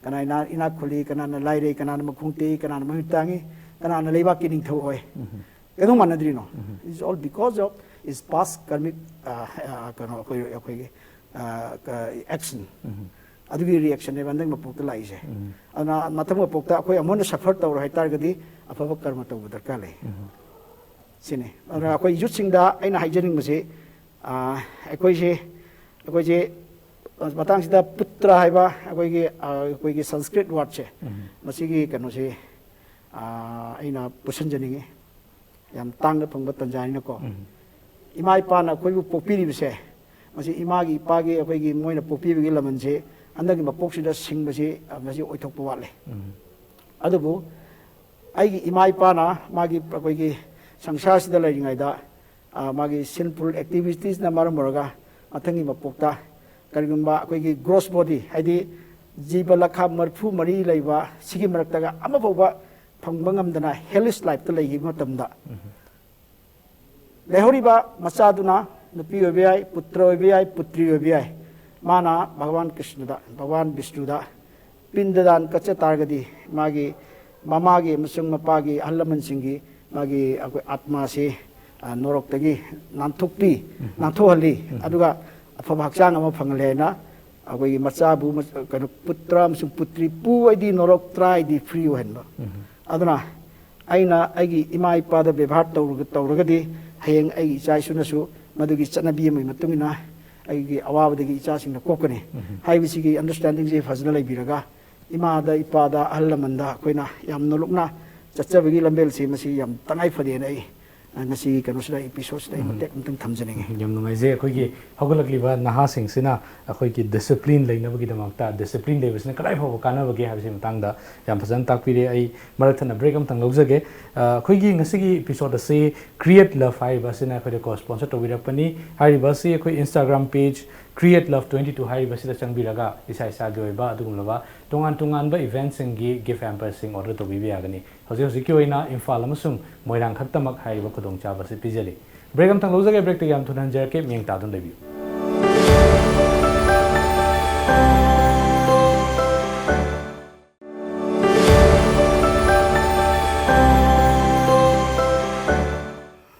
ꯀꯅꯥ ꯏꯅꯥ-, ꯏꯅꯥꯛ ꯈꯨꯜꯂꯤ, ꯀꯅꯥꯅ ꯂꯥꯏꯔꯩ, ꯀꯅꯥꯅ ꯃꯈꯣꯡ ꯇꯦꯛꯏ, ꯀꯅꯥꯅ ꯃꯃꯤꯠ ꯇꯥꯡꯉꯤ, ꯀꯅꯥꯅ ꯂꯩꯕꯥꯛꯀꯤ ꯅꯤꯡꯊꯧ ꯑꯣꯏ꯫ ꯀꯩꯗꯧ ꯃꯥꯟꯅꯗ꯭ꯔꯤꯅꯣ? It's all because of his past karmic, ꯑ, ꯑ, ꯀꯩꯅꯣ, ꯑꯩꯈꯣꯏ, ꯑꯩꯈꯣꯏꯒꯤ, ꯑꯦꯛꯁꯟ, ꯑꯗꯨꯒꯤ ꯔꯤꯌꯦꯛꯁꯟꯅꯦꯕ ꯍꯟꯗꯛ ꯃꯄꯣꯛꯇ ꯂꯥꯛꯏꯁꯦ꯫ ꯑꯗꯨꯅ ꯃꯊꯪ ꯃꯄꯣꯛꯇ ꯑꯩꯈꯣꯏ ꯑꯃꯨꯛ ꯍꯟꯅ ꯁꯐꯔ ꯇꯧꯔꯣꯏ ꯍꯥꯏꯇꯥꯔꯒꯗꯤ ꯑꯐꯕ ꯀꯔꯃ ꯇꯧꯕ ꯗꯔꯀꯥꯔ ꯂꯩ꯫ ꯁꯤꯅꯤ꯫ ꯑꯗꯨꯅ ꯑꯩꯈꯣꯏ ꯌꯨꯠꯁꯤꯡꯗ ꯑꯩꯅ ꯍꯥꯏꯖꯅꯤꯡꯕꯁꯤ, ꯑꯩꯈꯣꯏꯁꯦ ꯑꯩꯈꯣꯏꯁꯦ ꯃꯇꯥꯡꯁꯤꯗ ꯄꯨꯇ꯭ꯔ ꯍꯥꯏꯕ ꯑꯩꯈꯣꯏꯒꯤ ꯑꯩꯈꯣꯏꯒꯤ ꯁꯪꯁꯀ꯭ꯔꯤꯠ ꯋꯥꯔꯗꯁꯦ, ꯃꯁꯤꯒꯤ ꯀꯩꯅꯣꯁꯤ ꯑꯩꯅ ꯄꯨꯁꯤꯟꯖꯅꯤꯡꯉꯤ꯫ ꯌꯥꯝ ꯇꯥꯡꯅ ꯐꯪꯕ ꯇꯟꯖꯥꯅꯤꯅꯀꯣ꯫ ꯏꯃꯥ ꯏꯄꯥꯅ ꯑꯩꯈꯣꯏꯕꯨ ꯄꯣꯛꯄꯤꯔꯤꯕꯁꯦ, ꯃꯁꯤ ꯏꯃꯥꯒꯤ ꯏꯄꯥꯒꯤ ꯑꯩꯈꯣꯏꯒꯤ ꯃꯣꯏꯅ ꯄꯣꯛꯄꯤꯕꯒꯤ ꯂꯃꯟꯁꯤ ꯍꯟꯗꯛꯀꯤ ꯃꯄꯣꯛꯁꯤꯗ ꯁꯤꯡꯕꯁꯤ ꯃꯁꯤ ꯑꯣꯏꯊꯣꯛꯄ ꯋꯥꯠꯂꯦ꯫ ꯑꯗꯨꯕꯨ ꯑꯩꯒꯤ ꯏꯃꯥ ꯏꯄꯥꯅ ꯃꯥꯒꯤ ꯑꯩꯈꯣꯏꯒꯤ ꯁꯪꯁꯥꯔꯁꯤꯗ ꯂꯩꯔꯤꯉꯩꯗ ꯃꯥꯒꯤ ꯁꯤꯟꯐꯨꯜ ꯑꯦꯛꯇꯤꯚꯤꯇꯤꯁꯅ ꯃꯔꯝ ꯑꯣꯏꯔꯒ ꯃꯊꯪꯒꯤ ꯃꯄꯣꯛꯇ ꯀꯔꯤꯒꯨꯝꯕ ꯑꯩꯈꯣꯏꯒꯤ ꯒ꯭ꯔꯣꯁ ꯕꯣꯗꯤ, ꯍꯥꯏꯗꯤ ꯖꯤꯕ ꯂꯈꯥ ꯃꯔꯤꯐꯨ ꯃꯔꯤ ꯂꯩꯕ ꯁꯤꯒꯤ ꯃꯔꯛꯇꯒ ꯑꯃꯐꯥꯎꯕ ꯐꯪꯕ ꯉꯝꯗꯅ ꯍꯦꯂꯤꯁ ꯂꯥꯏꯐꯇ ꯂꯩꯈꯤꯕ ꯃꯇꯝꯗ, ꯂꯩꯍꯧꯔꯤꯕ ꯃꯆꯥꯗꯨꯅ ꯅꯨꯄꯤ ꯑꯣꯏꯕ ꯌꯥꯏ, ꯄꯨꯇ꯭ꯔ ꯑꯣꯏꯕ ꯌꯥꯏ, ꯄꯨꯇ꯭ꯔꯤ ꯑꯣꯏꯕ ꯌꯥꯏ, ꯃꯥꯅ ꯚꯒꯋꯥꯟ ꯀ꯭ꯔꯤꯁꯅꯗ, ꯚꯒꯋꯥꯟ ꯕꯤꯁꯅꯨꯗ ꯄꯤꯟꯗꯗꯥꯟ ꯀꯠꯆ ꯇꯥꯔꯒꯗꯤ ꯃꯥꯒꯤ ꯃꯃꯥꯒꯤ ꯑꯃꯁꯨꯡ ꯃꯄꯥꯒꯤ ꯑꯍꯜ ꯂꯃꯟꯁꯤꯡꯒꯤ ꯃꯥꯒꯤ ꯑꯩꯈꯣꯏ ꯑꯥꯠꯃꯥꯁꯤ ꯅꯣꯔꯣꯛꯇꯒꯤ ꯅꯥꯟꯊꯣꯛꯄꯤ, ꯅꯥꯟꯊꯣꯛꯍꯜꯂꯤ꯫ ꯑꯗꯨꯒ ꯑꯐꯕ ꯍꯛꯆꯥꯡ ꯑꯃ ꯐꯪꯍꯜꯂꯦ ꯍꯥꯏꯅ ꯑꯩꯈꯣꯏꯒꯤ ꯃꯆꯥꯕꯨ, ꯀꯩꯅꯣ, ꯄꯨꯇ꯭ꯔ ꯑꯃꯁꯨꯡ ꯄꯨꯇ꯭ꯔꯤ, ꯄꯨ ꯍꯥꯏꯗꯤ ꯅꯣꯔꯣꯛ, ꯇ꯭ꯔꯥ ꯍꯥꯏꯗꯤ ꯐ꯭ꯔꯤ ꯑꯣꯏꯍꯟꯕ꯫ ꯑꯗꯨꯅ ꯑꯩꯅ ꯑꯩꯒꯤ ꯏꯃꯥ ꯏꯄꯥꯗ ꯕꯦꯕꯥꯔ ꯇꯧꯔꯒ, ꯇꯧꯔꯒꯗꯤ ꯍꯌꯦꯡ ꯑꯩꯒꯤ ꯏꯆꯥ ꯏꯁꯨꯅꯁꯨ ꯃꯗꯨꯒꯤ ꯆꯠꯅꯕꯤ ꯑꯃꯒꯤ ꯃꯇꯨꯡ ꯏꯟꯅ ꯑꯩꯒꯤ ꯑꯋꯥꯕꯗꯒꯤ ꯏꯆꯥꯁꯤꯡꯅ ꯀꯣꯛꯀꯅꯤ ꯍꯥꯏꯕꯁꯤꯒꯤ ꯑꯟꯗꯔꯁ꯭ꯇꯦꯟꯗꯤꯡꯁꯦ ꯐꯖꯅ ꯂꯩꯕꯤꯔꯒ, ꯏꯃꯥꯗ, ꯏꯄꯥꯗ, ꯑꯍꯜ ꯂꯃꯟꯗ ꯑꯩꯈꯣꯏꯅ ꯌꯥꯝ ꯅꯣꯂꯨꯛꯅ ꯆꯠꯆꯕꯒꯤ ꯂꯝꯕꯦꯜꯁꯤ ꯃꯁꯤ ꯌꯥꯝ ꯇꯉꯥꯏ ꯐꯗꯦꯅ ꯑꯩ ꯉꯁꯤꯒꯤ ꯀꯩꯅꯣꯁꯤꯗ, ꯑꯦꯄꯤꯁꯣꯗꯁꯤꯗ ꯑꯩ ꯃꯇꯦꯛ ꯑꯃꯇꯪ ꯊꯝꯖꯅꯤꯡꯉꯤ꯫ ꯌꯥꯝ ꯅꯨꯡꯉꯥꯏꯖꯩ꯫ ꯑꯩꯈꯣꯏꯒꯤ ꯍꯧꯒꯠꯂꯛꯂꯤꯕ ꯅꯍꯥꯁꯤꯡꯁꯤꯅ ꯑꯩꯈꯣꯏꯒꯤ ꯗꯤꯁꯤꯄ꯭ꯂꯤꯟ ꯂꯩꯅꯕꯒꯤꯗꯃꯛꯇ, ꯗꯤꯁꯤꯄ꯭ꯂꯤꯟ ꯂꯩꯕꯁꯤꯅ ꯀꯗꯥꯏ ꯐꯥꯎꯕ ꯀꯥꯟꯅꯕꯒꯦ ꯍꯥꯏꯕꯁꯤ ꯃꯇꯥꯡꯗ ꯌꯥꯝ ꯐꯖꯅ ꯇꯥꯛꯄꯤꯔꯦ꯫ ꯑꯩ ꯃꯔꯛ ꯊꯠꯅ ꯕ꯭ꯔꯦꯛ ꯑꯃꯇꯪ ꯂꯧꯖꯒꯦ꯫ ꯑ, ꯑꯩꯈꯣꯏꯒꯤ ꯉꯁꯤꯒꯤ ꯑꯦꯄꯤꯁꯣꯗ ꯑꯁꯤ ꯀ꯭ꯔꯤꯌꯦꯠ ꯂꯚ ꯍꯥꯏꯔꯤꯕ ꯑꯁꯤꯅ ꯑꯩꯈꯣꯏꯗ ꯀꯣ ꯁ꯭ꯄꯣꯟꯁꯔ ꯇꯧꯕꯤꯔꯛꯄꯅꯤ꯫ ꯍꯥꯏꯔꯤꯕ ꯑꯁꯤ ꯑꯩꯈꯣꯏ Instagram page create love twenty two ꯍꯥꯏꯔꯤꯕꯁꯤꯗ ꯆꯪꯕꯤꯔꯒ ꯏꯁꯥ ꯏꯁꯥꯒꯤ ꯑꯣꯏꯕ ꯑꯗꯨꯒꯨꯝꯂꯕ ꯇꯣꯉꯥꯟ ꯇꯣꯉꯥꯟꯕ ꯏꯚꯦꯟꯠꯁꯤꯡꯒꯤ ꯒꯤꯐ ꯍꯦꯝꯄꯔꯁꯤꯡ ꯑꯣꯔꯗꯔ ꯇꯧꯕꯤꯕ ꯌꯥꯒꯅꯤ꯫ ꯍꯧꯖꯤꯛ ꯍꯧꯖꯤꯛꯀꯤ ꯑꯣꯏꯅ ꯏꯝꯐꯥꯜ ꯑꯃꯁꯨꯡ ꯃꯣꯏꯔꯥꯡ ꯈꯛꯇꯃꯛ ꯍꯥꯏꯔꯤꯕ ꯈꯨꯗꯣꯡꯆꯥꯕ ꯑꯁꯤ ꯄꯤꯖꯔꯤ꯫ ꯕ꯭ꯔꯦꯛ ꯑꯃꯇꯪ ꯂꯧꯖꯒꯦ꯫ ꯕ꯭ꯔꯦꯛꯇꯒꯤ ꯌꯥꯝ ꯊꯨꯅ ꯍꯟꯖꯔꯛꯀꯦ꯫ ꯃꯤꯠꯌꯦꯡ ꯇꯥꯗꯨꯅ ꯂꯩꯕꯤꯌꯨ꯫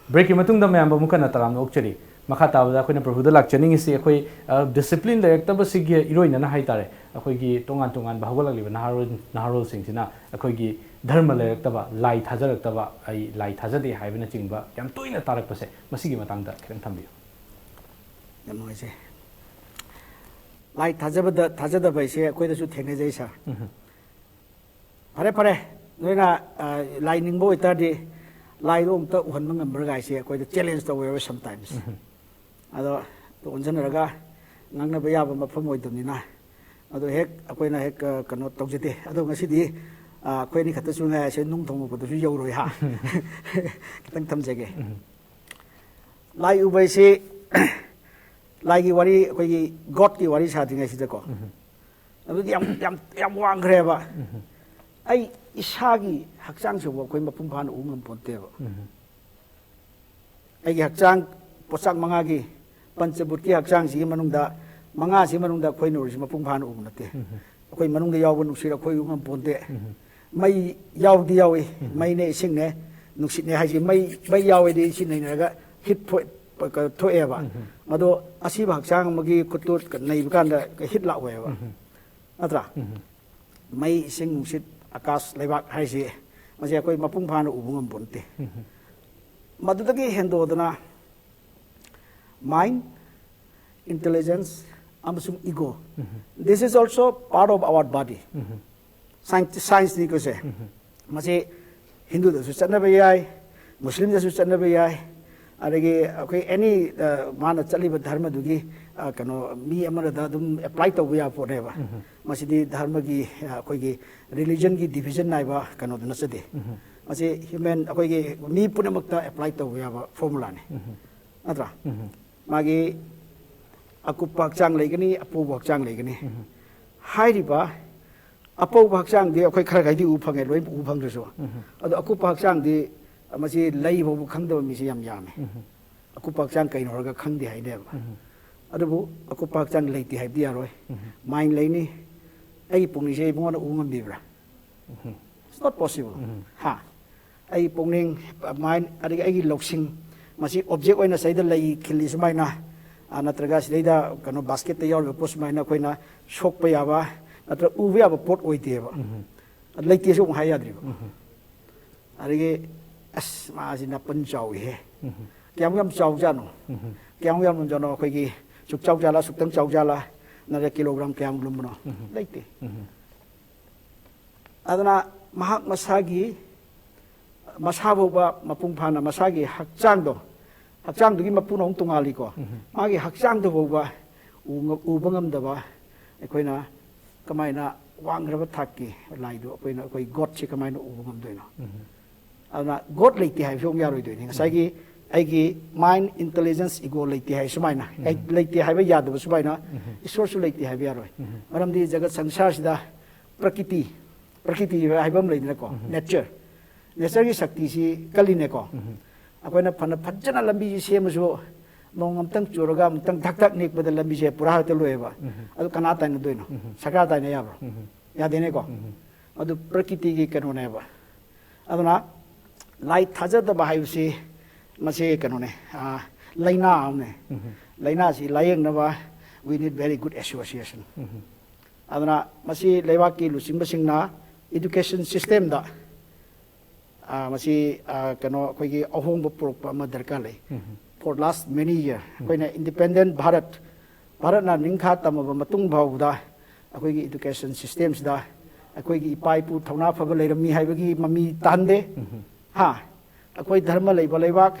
ꯕ꯭ꯔꯦꯛꯀꯤ ꯃꯇꯨꯡꯗ ꯃꯌꯥꯝꯕꯨ ꯑꯃꯨꯛ ꯍꯟꯅ ꯇꯔꯥꯝꯅ ꯑꯣꯛꯆꯔꯤ꯫ ꯃꯈꯥ ꯇꯥꯕꯗ ꯑꯩꯈꯣꯏꯅ ꯄ꯭ꯔꯚꯨꯗ ꯂꯥꯛꯆꯅꯤꯡꯉꯤꯁꯤ, ꯑꯩꯈꯣꯏ ꯗꯤꯁꯤꯄ꯭ꯂꯤꯟ ꯂꯩꯔꯛꯇꯕꯁꯤꯒꯤ ꯏꯔꯣꯏꯅꯅ ꯍꯥꯏꯇꯥꯔꯦ, ꯑꯩꯈꯣꯏꯒꯤ ꯇꯣꯉꯥꯟ ꯇꯣꯉꯥꯟꯕ ꯍꯧꯒꯠꯂꯛꯂꯤꯕ ꯅꯍꯥꯔꯣꯜ ꯅꯍꯥꯔꯣꯜꯁꯤꯡꯁꯤꯅ ꯑꯩꯈꯣꯏꯒꯤ ꯙꯔꯃ ꯂꯩꯔꯛꯇꯕ, ꯂꯥꯏ ꯊꯥꯖꯔꯛꯇꯕ, ꯑꯩ ꯂꯥꯏ ꯊꯥꯖꯗꯦ ꯍꯥꯏꯕꯅꯆꯤꯡꯕ ꯌꯥꯝ ꯇꯣꯏꯅ ꯇꯥꯔꯛꯄꯁꯦ, ꯃꯁꯤꯒꯤ ꯃꯇꯥꯡꯗ ꯈꯤꯇꯪ ꯊꯝꯕꯤꯌꯨ꯫ ꯌꯥꯝ ꯅꯨꯡꯉꯥꯏꯖꯩ꯫ ꯂꯥꯏ ꯊꯥꯖꯕꯗ ꯊꯥꯖꯗꯕ ꯍꯥꯏꯁꯦ ꯑꯩꯈꯣꯏꯗꯁꯨ ꯊꯦꯡꯅꯖꯩ ꯁꯥꯔ꯫ ꯐꯔꯦ ꯐꯔꯦ, ꯅꯣꯏꯅ ꯂꯥꯏ ꯅꯤꯡꯕ ꯑꯣꯏꯇꯥꯔꯗꯤ ꯂꯥꯏꯗꯣ ꯑꯃꯨꯛꯇ ꯎꯍꯟꯕ ꯉꯝꯕ꯭ꯔꯥ ꯀꯥꯏꯁꯦ ꯑꯩꯈꯣꯏꯗ ꯆꯦꯂꯦꯟꯖ ꯇꯧꯋꯦꯕ ꯁꯝꯇꯥꯏꯝꯁ꯫ ꯑꯗꯣ ꯑꯣꯟꯁꯤꯟꯅꯔꯒ ꯉꯥꯡꯅꯕ ꯌꯥꯕ ꯃꯐꯝ ꯑꯣꯏꯗꯕꯅꯤꯅ ꯑꯗꯣ ꯍꯦꯛ ꯑꯩꯈꯣꯏꯅ ꯍꯦꯛ ꯀꯩꯅꯣ ꯇꯧꯖꯗꯦ꯫ ꯑꯗꯣ ꯉꯁꯤꯗꯤ ꯑꯩꯈꯣꯏ ꯑꯅꯤ ꯈꯛꯇꯁꯨ ꯉꯥꯏꯔꯁꯦ, ꯅꯨꯡ ꯊꯣꯡꯉꯛꯄꯗꯁꯨ ꯌꯧꯔꯣꯏ ꯍꯥ꯫ ꯈꯤꯇꯪ ꯊꯝꯖꯒꯦ꯫ ꯂꯥꯏ ꯎꯕ ꯍꯥꯏꯁꯤ ꯂꯥꯏꯒꯤ ꯋꯥꯔꯤ, ꯑꯩꯈꯣꯏꯒꯤ ꯒꯣꯠꯀꯤ ꯋꯥꯔꯤ ꯁꯥꯗ꯭ꯔꯤꯉꯩꯁꯤꯗꯀꯣ, ꯑꯗꯨꯗꯤ ꯌꯥꯝ ꯌꯥꯝ ꯌꯥꯝ ꯋꯥꯡꯈ꯭ꯔꯦꯕ꯫ ꯑꯩ ꯏꯁꯥꯒꯤ ꯍꯛꯆꯥꯡꯁꯤꯕꯨ ꯑꯩꯈꯣꯏ ꯃꯄꯨꯡ ꯐꯥꯅ ꯎ ꯉꯝ ꯄꯣꯟꯇꯦꯕ꯫ ꯑꯩꯒꯤ ꯍꯛꯆꯥꯡ ꯄꯣꯠꯆꯥꯛ ꯃꯉꯥꯒꯤ, ꯄꯟꯆꯕꯨꯠꯀꯤ ꯍꯛꯆꯥꯡꯁꯤꯒꯤ ꯃꯅꯨꯡꯗ, ꯃꯉꯥꯁꯤ ꯃꯅꯨꯡꯗ ꯑꯩꯈꯣꯏꯅ ꯎꯔꯤꯁꯤ ꯃꯄꯨꯡ ꯐꯥꯅ ꯎꯕ ꯅꯠꯇꯦ꯫ ꯑꯩꯈꯣꯏ ꯃꯅꯨꯡꯗ ꯌꯥꯎꯕ ꯅꯨꯡꯁꯤꯠ ꯑꯩꯈꯣꯏ ꯎ ꯉꯝ ꯄꯣꯟꯇꯦ꯫ ꯃꯩ ꯌꯥꯎꯗꯤ ꯌꯥꯎꯏ, ꯃꯩꯅꯦ ꯏꯁꯤꯡꯅꯦ ꯅꯨꯡꯁꯤꯠꯅꯦ ꯍꯥꯏꯁꯤ, ꯃꯩ ꯃꯩ ꯌꯥꯎꯋꯦꯗꯤ ꯏꯁꯤꯡ ꯅꯩꯅꯔꯒ ꯍꯤꯠ ꯊꯣꯛꯑꯦꯕ꯫ ꯑꯗꯣ ꯑꯁꯤꯕ ꯍꯛꯆꯥꯡ ꯑꯃꯒꯤ ꯈꯨꯠꯇꯣ ꯅꯩꯕ ꯀꯥꯟꯗ ꯍꯤꯠ ꯂꯥꯛꯑꯣꯏꯕ꯫ ꯅꯠꯇ꯭ꯔꯥ? ꯃꯩ, ꯏꯁꯤꯡ, ꯅꯨꯡꯁꯤꯠ, ꯑꯀꯥꯁ, ꯂꯩꯕꯥꯛ ꯍꯥꯏꯁꯤ ꯃꯁꯤ ꯑꯩꯈꯣꯏ ꯃꯄꯨꯡ ꯐꯥꯅ ꯎꯕ ꯉꯝꯕ ꯅꯠꯇꯦ꯫ ꯃꯗꯨꯗꯒꯤ ꯍꯦꯟꯗꯣꯛꯗꯅ mind, intelligence ꯑꯃꯁꯨꯡ ego, this is also part of our body꯫ ꯁꯥꯏꯟꯁꯅꯤꯀꯣ ꯁꯦ꯫ ꯃꯁꯤ ꯍꯤꯟꯗꯨꯗꯁꯨ ꯆꯠꯅꯕ ꯌꯥꯏ, ꯃꯨꯁꯂꯤꯝꯗꯁꯨ ꯆꯠꯅꯕ ꯌꯥꯏ, ꯑꯗꯒꯤ ꯑꯩꯈꯣꯏ ꯑꯦꯅꯤ ꯃꯥꯅ ꯆꯠꯂꯤꯕ ꯙꯔꯃꯗꯨꯒꯤ ꯀꯩꯅꯣ ꯃꯤ ꯑꯃꯗ ꯑꯗꯨꯝ ꯑꯦꯄ꯭ꯂꯥꯏ ꯇꯧꯕ ꯌꯥꯕ ꯄꯣꯠꯅꯦꯕ꯫ ꯃꯁꯤꯗꯤ ꯙꯔꯃꯒꯤ, ꯑꯩꯈꯣꯏꯒꯤ ꯔꯤꯂꯤꯖꯟꯒꯤ ꯗꯤꯚꯤꯖꯟ ꯅꯥꯏꯕ ꯀꯩꯅꯣꯗꯨ ꯅꯠꯆꯗꯦ꯫ ꯃꯁꯤ ꯍ꯭ꯌꯨꯃꯦꯟ, ꯑꯩꯈꯣꯏꯒꯤ ꯃꯤ ꯄꯨꯝꯅꯃꯛꯇ ꯑꯦꯄ꯭ꯂꯥꯏ ꯇꯧꯕ ꯌꯥꯕ ꯐꯣꯔꯃꯨꯂꯥꯅꯤ꯫ ꯅꯠꯇ꯭ꯔꯥ? ꯃꯥꯒꯤ ꯑꯀꯨꯞꯄ ꯍꯛꯆꯥꯡ ꯂꯩꯒꯅꯤ, ꯑꯄꯧꯕ ꯍꯛꯆꯥꯡ ꯂꯩꯒꯅꯤ꯫ ꯍꯥꯏꯔꯤꯕ ꯑꯄꯧꯕ ꯍꯛꯆꯥꯡꯗꯤ ꯑꯩꯈꯣꯏ ꯈꯔ ꯈꯩꯗꯤ ꯎ ꯐꯪꯉꯦ, ꯂꯣꯏ ꯎ ꯐꯪꯗ꯭ꯔꯁꯨ꯫ ꯑꯗꯣ ꯑꯀꯨꯞꯄ ꯍꯛꯆꯥꯡꯗꯤ ꯃꯁꯤ ꯂꯩ ꯐꯥꯎꯕ ꯈꯪꯗꯕ ꯃꯤꯁꯦ ꯌꯥꯝ ꯌꯥꯝꯃꯦ꯫ ꯑꯀꯨꯞꯄ ꯍꯛꯆꯥꯡ ꯀꯩꯅꯣ ꯍꯥꯏꯔꯒ ꯈꯪꯗꯦ ꯍꯥꯏꯅꯦꯕ꯫ ꯑꯗꯨꯕꯨ ꯑꯀꯨꯞꯄ ꯍꯛꯆꯥꯡ ꯂꯩꯇꯦ ꯍꯥꯏꯕꯗꯤ ꯌꯥꯔꯣꯏ꯫ ꯃꯥꯏꯟ ꯂꯩꯅꯤ꯫ ꯑꯩꯒꯤ ꯄꯨꯛꯅꯤꯡꯁꯦ ꯏꯕꯨꯡꯉꯣꯅ ꯎ ꯉꯝꯕꯤꯕ꯭ꯔꯥ? It's not possible꯫ ꯍꯥ? ꯑꯩ ꯄꯨꯛꯅꯤꯡ, ꯃꯥꯏꯟ, ꯑꯗꯒꯤ ꯑꯩꯒꯤ ꯂꯧꯁꯤꯡ, ꯃꯁꯤ ꯑꯣꯕꯖꯦꯛ ꯑꯣꯏꯅ ꯁꯤꯗꯩꯗ ꯂꯩ ꯈꯤꯜꯂꯤ ꯁꯨꯃꯥꯏꯅ, ꯑ, ꯅꯠꯇ꯭ꯔꯒ ꯁꯤꯗꯩꯗ ꯀꯩꯅꯣ ꯕꯥꯁꯀꯦꯠꯇ ꯌꯥꯎꯔꯤꯕ ꯄꯣꯠ ꯁꯨꯃꯥꯏꯅ ꯑꯩꯈꯣꯏꯅ ꯁꯣꯛꯄ ꯌꯥꯕ ꯅꯠꯇ꯭ꯔꯒ ꯎꯕ ꯌꯥꯕ ꯄꯣꯠ ꯑꯣꯏꯗꯦꯕ꯫ ꯂꯩꯇꯦꯁꯨ ꯑꯃꯨꯛ ꯍꯥꯏ ꯌꯥꯗ꯭ꯔꯤꯕ꯫ ꯑꯗꯒꯤ ꯑꯁ, ꯃꯥꯁꯤ ꯅꯥꯄꯟ ꯆꯥꯎꯏꯍꯦ꯫ ꯀꯌꯥꯝ ꯌꯥꯝ ꯆꯥꯎꯖꯥꯠꯅꯣ? ꯀꯌꯥꯝ ꯌꯥꯝ ꯂꯨꯝꯖꯥꯠꯅꯣ? ꯑꯩꯈꯣꯏꯒꯤ ꯁꯨꯛ ꯆꯥꯎ ꯖꯥꯠꯂꯥ, ꯁꯨꯛꯇꯪ ꯆꯥꯎ ꯖꯥꯠꯂꯥ, ꯅꯠꯇ꯭ꯔꯒ ꯀꯤꯂꯣꯒ꯭ꯔꯥꯝ ꯀꯌꯥꯝ ꯂꯨꯝꯕꯅꯣ? ꯂꯩꯇꯦ꯫ ꯑꯗꯨꯅ ꯃꯍꯥꯛ ꯃꯁꯥꯒꯤ, ꯃꯁꯥ ꯐꯥꯎꯕ ꯃꯄꯨꯡ ꯐꯥꯅ ꯃꯁꯥꯒꯤ ꯍꯛꯆꯥꯡꯗꯣ, ꯍꯛꯆꯥꯡꯗꯨꯒꯤ ꯃꯄꯨꯅ ꯑꯃꯨꯛ ꯇꯣꯉꯥꯜꯂꯤꯀꯣ꯫ ꯃꯥꯒꯤ ꯍꯛꯆꯥꯡꯗꯨ ꯐꯥꯎꯕ ꯎ-, ꯎꯕ ꯉꯝꯗꯕ ꯑꯩꯈꯣꯏꯅ ꯀꯃꯥꯏꯅ ꯋꯥꯡꯈ꯭ꯔꯕ ꯊꯥꯛꯀꯤ ꯂꯥꯏꯗꯣ ꯑꯩꯈꯣꯏꯅ, ꯑꯩꯈꯣꯏ ꯒꯣꯠꯁꯦ ꯀꯃꯥꯏꯅ ꯎꯕ ꯉꯝꯗꯣꯏꯅꯣ? ꯑꯗꯨꯅ ꯒꯣꯠ ꯂꯩꯇꯦ ꯍꯥꯏꯕꯁꯨ ꯑꯃꯨꯛ ꯌꯥꯔꯣꯏꯗꯣꯏꯅꯤ꯫ ꯉꯁꯥꯏꯒꯤ ꯑꯩꯒꯤ ꯃꯥꯏꯟ, ꯏꯟꯇꯦꯂꯤꯖꯦꯟꯁ, ꯏꯒꯣ ꯂꯩꯇꯦ ꯍꯥꯏ ꯁꯨꯃꯥꯏꯅ, ꯑꯩ ꯂꯩꯇꯦ ꯍꯥꯏꯕ ꯌꯥꯗꯕ ꯁꯨꯃꯥꯏꯅ, ꯏꯁꯣꯔꯁꯨ ꯂꯩꯇꯦ ꯍꯥꯏꯕ ꯌꯥꯔꯣꯏ꯫ ꯃꯔꯝꯗꯤ ꯖꯒꯠ ꯁꯪꯁꯥꯔꯁꯤꯗ ꯄ꯭ꯔꯀꯤꯇꯤ, ꯄ꯭ꯔꯀꯤꯇꯤ ꯍꯥꯏꯕ ꯑꯃ ꯂꯩꯗꯅꯀꯣ, ꯅꯦꯆꯔ, ꯅꯦꯆꯔꯒꯤ ꯁꯛꯇꯤꯁꯤ ꯀꯜꯂꯤꯅꯦꯀꯣ꯫ ꯑꯩꯈꯣꯏꯅ ꯐꯅ ꯐꯖꯅ ꯂꯝꯕꯤꯁꯤ ꯁꯦꯝꯃꯁꯨ, ꯅꯣꯡ ꯑꯃꯨꯛꯇꯪ ꯆꯨꯔꯒ ꯑꯃꯨꯛꯇꯪ ꯙꯛ ꯙꯛ ꯅꯤꯛꯄꯗ ꯂꯝꯕꯤꯁꯦ ꯄꯨꯔꯥ ꯍꯦꯛꯇ ꯂꯣꯏꯑꯦꯕ꯫ ꯑꯗꯨ ꯀꯅꯥ ꯇꯥꯏꯅꯗꯣꯏꯅꯣ? ꯁꯔꯀꯥꯔ ꯇꯥꯏꯅ ꯌꯥꯕ꯭ꯔꯣ? ꯌꯥꯗꯦꯅꯦꯀꯣ꯫ ꯑꯗꯨ ꯄ꯭ꯔꯀꯤꯇꯤꯒꯤ ꯀꯩꯅꯣꯅꯦꯕ꯫ ꯑꯗꯨꯅ ꯂꯥꯏ ꯊꯥꯖꯗꯕ ꯍꯥꯏꯕꯁꯤ ꯃꯁꯤ ꯀꯩꯅꯣꯅꯦ, ꯑꯥ, ꯂꯥꯏꯅꯥ ꯑꯃꯅꯦ꯫ ꯂꯥꯏꯅꯥꯁꯤ ꯂꯥꯌꯦꯡꯅꯕ we need very good association꯫ ꯑꯗꯨꯅ ꯃꯁꯤ ꯂꯩꯕꯥꯛꯀꯤ ꯂꯨꯆꯤꯡꯕꯁꯤꯡꯅ ꯏꯗꯨꯀꯦꯁꯟ ꯁꯤꯁꯇꯦꯝꯗ, ꯑꯥ, ꯃꯁꯤ, ꯑꯥ, ꯀꯩꯅꯣ, ꯑꯩꯈꯣꯏꯒꯤ ꯑꯍꯣꯡꯕ ꯄꯨꯔꯛꯄ ꯑꯃ ꯗꯔꯀꯥꯔ ꯂꯩ꯫ For last many year ꯑꯩꯈꯣꯏꯅ ꯏꯟꯗꯤꯄꯦꯟꯗꯦꯟ ꯚꯥꯔꯠ, ꯚꯥꯔꯠꯅ ꯅꯤꯡꯈꯥ ꯇꯝꯃꯕ ꯃꯇꯨꯡ ꯐꯥꯎꯕꯗ ꯑꯩꯈꯣꯏꯒꯤ ꯏꯗꯨꯀꯦꯁꯟ ꯁꯤꯁꯇꯦꯝꯁꯤꯗ ꯑꯩꯈꯣꯏꯒꯤ ꯏꯄꯥ ꯏꯄꯨ ꯊꯧꯅꯥ ꯐꯕ ꯂꯩꯔꯝꯃꯤ ꯍꯥꯏꯕꯒꯤ ꯃꯃꯤ ꯇꯥꯍꯟꯗꯦ꯫ ꯍꯥ? ꯑꯩꯈꯣꯏ ꯙꯔꯃ ꯂꯩꯕ ꯂꯩꯕꯥꯛ,